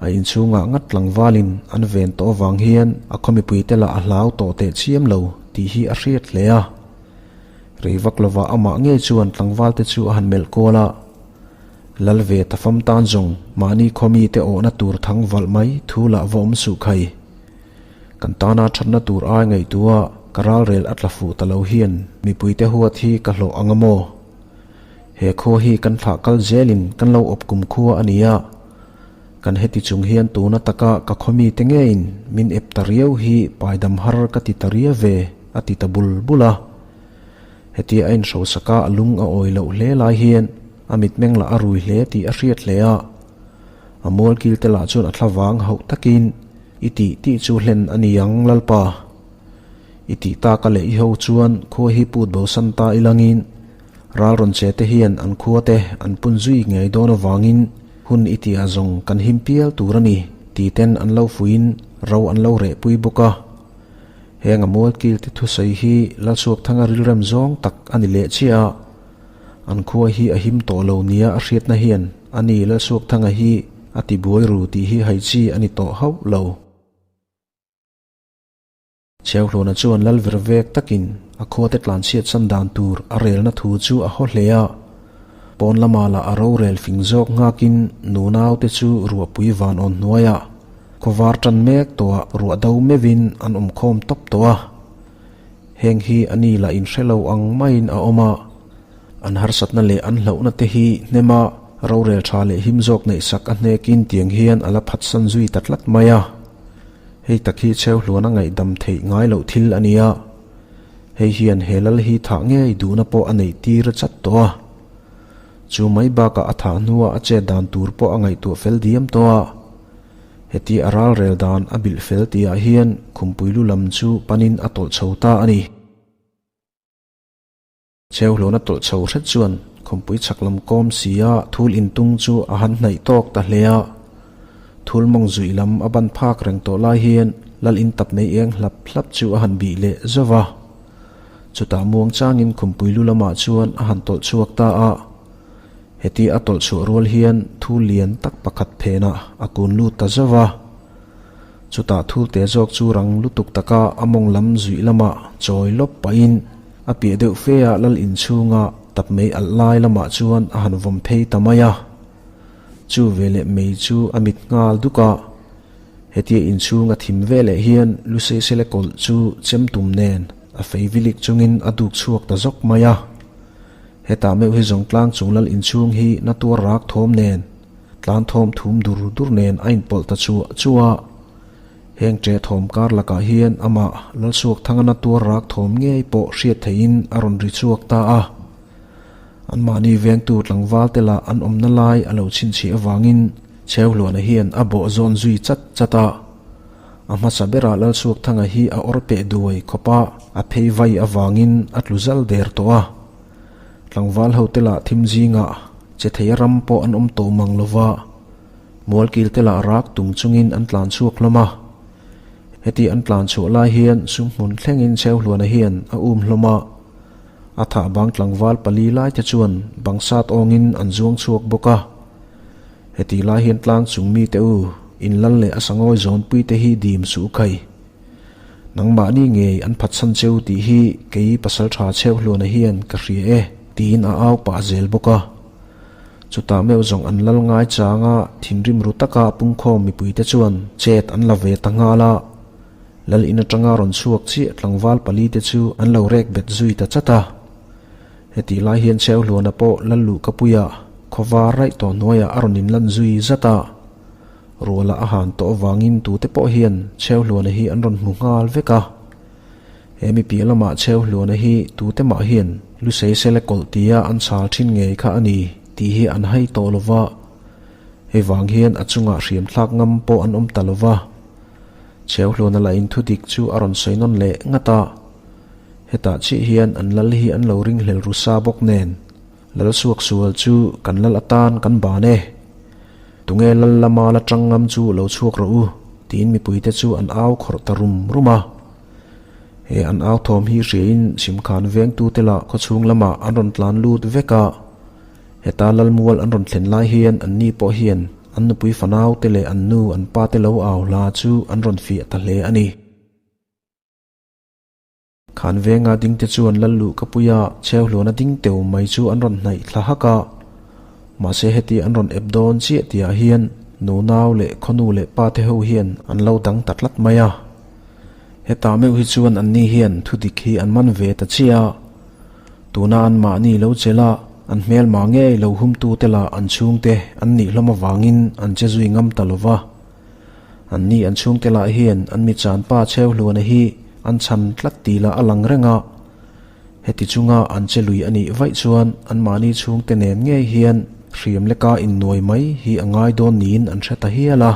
A inchhungah ngat tlangvalin an ven tawh avang hian a khaw mipuite lah a hlau tawh teh chiam lo tih hi a hriat hle a. Rei vak lovah amah ngei chuan tlangvalte chu a han melh kual a. Lal ve ta fam tan zawng mahni khaw mite awhna tur thang valh mai thu lah va awm suh khai. Kan tana thatna tur ai ngaihtuah ka ralrel a tla fuh ta lo hian mipuite huat hi ka hlawh ang a maw? He khua hi kan thlah kal zelin kan lo awp kum khua a ni a, kan heti chung hian tuna taka ka khaw mite ngeiin min ep ta riau hi paidam har ka ti ta ria ve a ti ta bul bul a. Hetia a inhrosaka a lung a awi loh hle lai hian a mitmeng lah a rui hle tih a hriat hle a. A mualkil te lah chuan a thla vang hauh takin i tih tih chu hlen a ni ang Lalpa. I tih taka leh i ho chuan khua hi put bosan ta ilangin ral rawn che te hian an khua te an pun zui ngei dawn avangin hun i tihah zawng kan him pial tur a ni ti ten an lo fuiin ro an lo reh pui bawk a. Heng a mualkil te thusawi hi Lalsuakthanga rilrem zawng tak a ni leh chiah a. An khua hi a him tawh lo nia a hriatna hian a ni Lalsuakthanga hi a ti buai ru tih hi hai chi a ni tawh hauh lo. Chheuhluana chuan lal ver vek takin a khuate tlanchhiat san dan tur a relna thu chu a haw hle a. Pawn lama lah a rorel fing zawk nghakin nunaute chu ruahpui van awn hnuaiah khawvar tan mek tawhah ruah do meuhin an awm khawm tawp tawh a. Heng hi a ni lah inhre lo ang maiin a awm a, an harsatna leh an hlauhna te hi hnema rorel tha leh him zawk neihsak a hnekin tiang hian a la phatsan zui ta tlat mai a. Hei tak hi Chheuhluana ngaihdam theih ngai loh thil a ni a, hei hian he lal hi thah ngei duhna pawh a neih tir chat tawh a. Chu mai bakah a thah hnua a chet dan tur pawh a ngaihtuah fel diam tawh a. Heti a ralrel dan a bilh fel tihah hian khumpui lu lam chu panin a tawlh chho ta a ni. Chheuhlawna tawlh chho hret chuan khumpui chhak lam kawm si a thul intung chu a han hnaih tawk ta hle a. Thul mawng zuih lam a ban phak reng tawh lai hian lal in tap nei eng hlap hlap chu a han bih leh zauh a. Chutah muang changin khumpui lu lamah chuan a han tawlh chhuak ta a. Heti a tawlh chhuah rual hian thu lian tak pakhat phenah a kun lut ta zauh a. Chutah thulte zawk chu rang lutuk taka a mawng lam zuih lamah chawi lawp pahin a piah deuh fe a lal inchhunga tap mei alh lai lamah chuan a han vawm phei ta mai a. Chu veleh mei chu a mit nghal duk a. Hetia inchhung a thim veleh hian Luseisele kawlh chu chem tum nen a fei vilik chungin a duk chhuak ta zawk mai a. Hetah meuh hi zawng tlang chung lal inchhung hi na tuar rak thawm nen, tlan thawm thum dur dur nen a inpawlh ta chuah chuah a. Heng ṭeh thawm kar lakah hian amah Lalsuakthanga na tuar rak thawm ngei pawh hriat theihin a rawn ri chhuak ta a. Anmahni vengtu tlangval te lah an awmna lai a lo chhinchhiah avangin Chheuhluana hian a bawh zawn zui chat chat a. A hmasa berah Lalsuakthanga hi a awr peh duai khawp a, a phei vai avangin a tlu zal der tawh a. Tlangval hote lah thim zingah che thei ram pawh an awm tawh mang lo va, mualkil te lah rak tung chungin an tlan chhuak hlawm a. Heti an tlan chhuah lai hian sumhmun thlengin Chheuhluana hian a um hlawm a. A thah bang tlangval pali lai te chuan bang sat awngin an zuang chhuak bawk a. Heti lai hian tlang chung mite u, in lal leh a sangawi zawnpui te hi dim suh khai. Nangmahni ngei an phatsan cheu tih hi kei pasal tha Chheuhluana hian ka hria e, tiin a au pah zel bawk a. Chutah meuh zawng an lal ngai changa thinrim ru taka pungkhawm mipuite chuan chet an la ve ta nghal a. Lal in atanga rawn chhuak chiah tlangval palite chu an lo rek bet zui ta chat a. Hetih lai hian Chheuhluana pawh lal luhkapuia khawvar raih tawh hnuaiah a rawn inlan zui zat a. Ruala a han tawh avangin tute pawh hian Chheuhluana hi an rawn hmu nghal vek a. He mi piah lamah cheu hluana hi tute mah hian Lusei sele kawlh tia an chhal thin ngei kha a ni tih hi an hai tawh lo va, hei vang hian a chungah hriam thlak ngam pawh an awm ta lo va. Cheu hluana lah in thudik chu a rawn sawi nawn leh ngat a, hetah chiah hian an lal hi an lo ringhlel ru sa bawk nen Lal suak sual chu kan lal atan kan ban e. Tunge lal lama la tang ngam chu lo chhuak rawh u, tiin mipuite chu an au khawrh ta rum rum a. He an au thawm hi hriain Chhimkhan vengtute lah khawchhung lamah an rawn tlan lut vek a. Heta Lalmual an rawn thlen lai hian anni pawh hian an nupui fanaute leh an nu an pate lo au hla chu an rawn fiah ta hle a ni. Khan venga dingte chuan lal luh ka pui a, cheu hluana ding teu mai chu an rawn hnaih thla hak a. Mahse heti an rawn ep dawn chiah tihah hian nunau leh khawnu leh pa te ho hian an lo dang ta tlat mai a. Hetah meuh hi chuan anni hian thudik hi an man ve ta chiah a. Tuna anmahni lo chelh a, an hmelma ngei lo humtute lah an chhungte an nih hlawm avangin an che zui ngam ta lo va. Anni an chhungte lah hian an mi chanpa Cheuhluana hi an chhan tlat tih lah a lang reng a. Heti chunga an che lui a nih vaih chuan anmahni chhungte nen ngei hian hriam leka innuai mai hi a ngai dawn niin an hre ta hial a.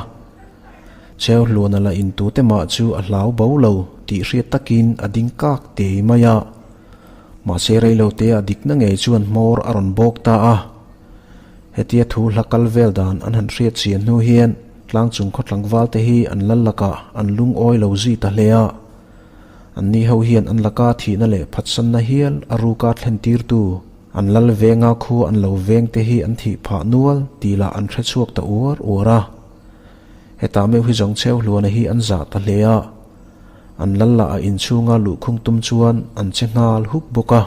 Cheuhluana lah in tute mah chu a hlau bo lo tih hriat takin a ding kak tei mai a. Mahse reilote a dikna ngei chuan hmawr a rawn bawk ta a. Hetia thu hla kal vel dan an han hriat chian hnu hian tlang chung khaw tlangval te hi an lal lakah an lungawi lo zui ta hle a. Anni ho hian an laka thihna leh phatsanna hial a ruka thlen tirtu an lal venga khu an lo veng te hi an thih phah nual tih lah an hre chhuak ta uar uar a. Hetah meuh hi zawng cheu hluana hi an zah ta hle a. An lal lah a inchhunga luhkhung tum chuan an che nghal huk bawk a.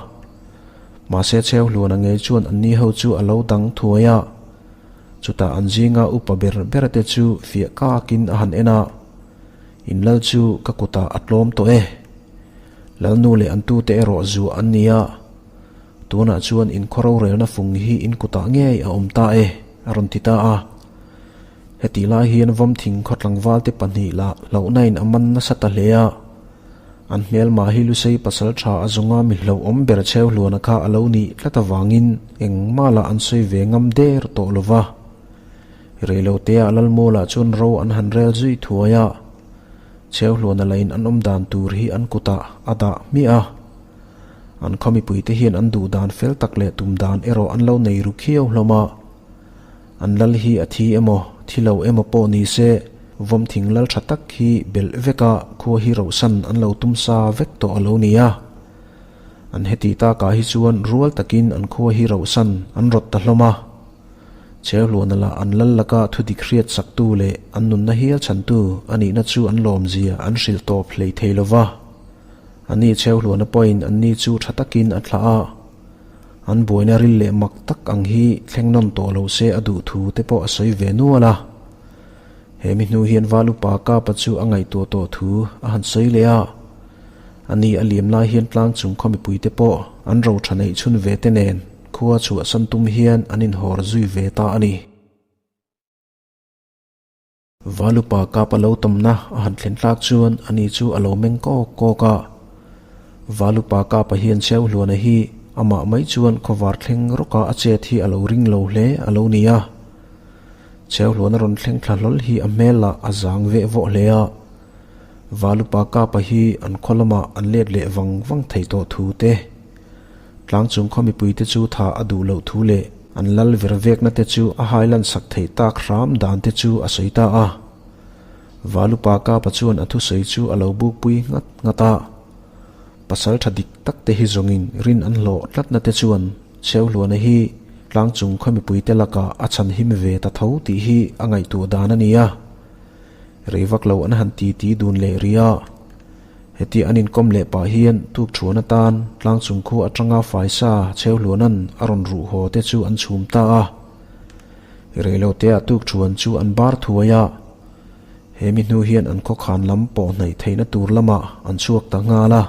Mahse cheu hluana ngei chuan anni ho chu a lo dang thuai a, chutah an zinga upa ber ber te chu fiah kakin a han en a, In lal chu ka kutah a tlawm tawh e. Lalnu leh an tute erawh zuah an ni a, tunah chuan in khaw rorelna fung hi in kutah ngei a awm ta e, a rawn ti ta a. Hetih lai hian Vawmthing khaw tlangvalte pahnih lah hlauhnain a man nasa ta hle a. An hmelma hi Lusei pasal tha a zawnga mi hlauhawm ber cheu hluana kha a lo nih tlat avangin engmah lah an sawi ve ngam der tawh lo va. Reiloteah Lalmualah chuan ro an han rel zui thuai a, cheu hluana lain an awm dan tur hi an kutah a dah hmiah a. An khaw mipuite hian an duh dan fel tak leh tum dan erawh an lo nei ru khiau hlawm a. An lal hi a thi emaw, thi lo emaw pawh ni se, vawmthing lal tha tak hi belh veka khua hi rohsan an lo tum sa vek tawh a lo ni a. An heti takah hi chuan rual takin an khua hi rohsan an rawt ta hlawm a. Cheuhluana lah an lal laka thudik hriat saktu leh an nunna hial chhantu a nihna chu an lawmzia an hrilh tawp hlei thei lo va. Ani Cheuhluana pawhin anni chu tha takin a thlah a. An buaina ril leh mak tak ang hi thleng nawn tawh lo se a duh thu te pawh a sawi ve nual a. He mi hnu hian Val upa Kapa chu a ngaihtuah tawh thu a han sawi leh a. Ani a liam lai hian tlang chung khaw mipui te pawh an ro tha neih chhun ve te nen khua chhuahsan tum hian an inhawr zui ve ta a ni. Valupa kap a lo tawmna a han thlen tlak chuan ani chu a lo meng kawk kawk a. Valupa kapa hian Cheuhluana hi amah mai chuan khawvar thleng rawka a chet hi a lo ring lo hle a lo ni a. Cheuhluana rawn thleng thla hlawl hi a hmel lah a zang veh vawh hle a. Valupa kapa hi an khaw lamah an let leh vang vang thei tawh thu te, Tlang chung khaw mipuite chu tha a duh loh thu leh an lal ver vekna te chu a hailan sak theih tak hram dan te chu a sawi ta a. Valupa Kapa chuan a thusawi chu a lo bukpui nghat nghat a. Pasal tha dik tak te hi zawngin rin an hlawh tlatna te chuan Cheuhluana hi tlang chung khaw mipuite lakah a chhan him ve ta tho tih hi a ngaihtuah dan a ni a. Rei vak lo an han titi dun leh rih a. Heti an inkawm leh pah hian tuk thuan atan tlang chung khu atanga faisa Cheuhluana'n a rawn ruh haw te chu an chhum ta a. Reiloteah tuk thuan chu an bar thuai a. He mi hnu hian an khawkhan lam pawh hnaih theihna tur lamah an chhuak ta nghal a.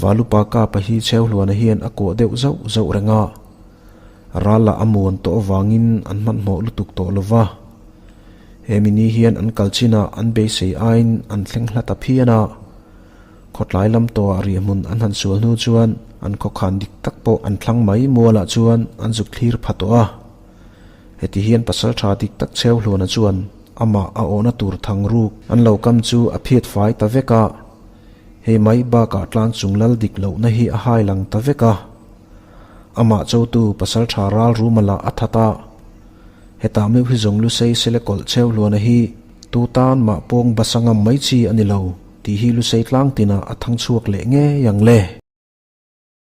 Valupa Kapa hi Cheuhluana hian a kuah deuh zauh zauh reng a. Ral lah a muan tawh avangin an hmanhmawh lutuk tawh lo va. He mi ni hian an kal chinah an beisei aiin an thleng hla ta phian a. Khawtlai lam tawhah riahhmun an han sual hnu chuan an khawkhan dik tak pawh an thlang mai mualah chuan an zuk thlir pha tawh a. Heti hian pasal tha dik tak cheu hluana chuan amah a awhna tur thang ruk an lo kam chu a phiat fai ta vek a. Hei mai bakah tlang chung lal dik lohna hi a hai lang ta vek a. Amah chotu pasal tha ral ruma lah a that a. Hetah meuh hi zawng Lusei sele kawlh cheu hluana hi tu tan mah pawng basa ngam mai chi a ni lo tih hi Lusei tlang tinah a thang chhuak leh ngei ang le.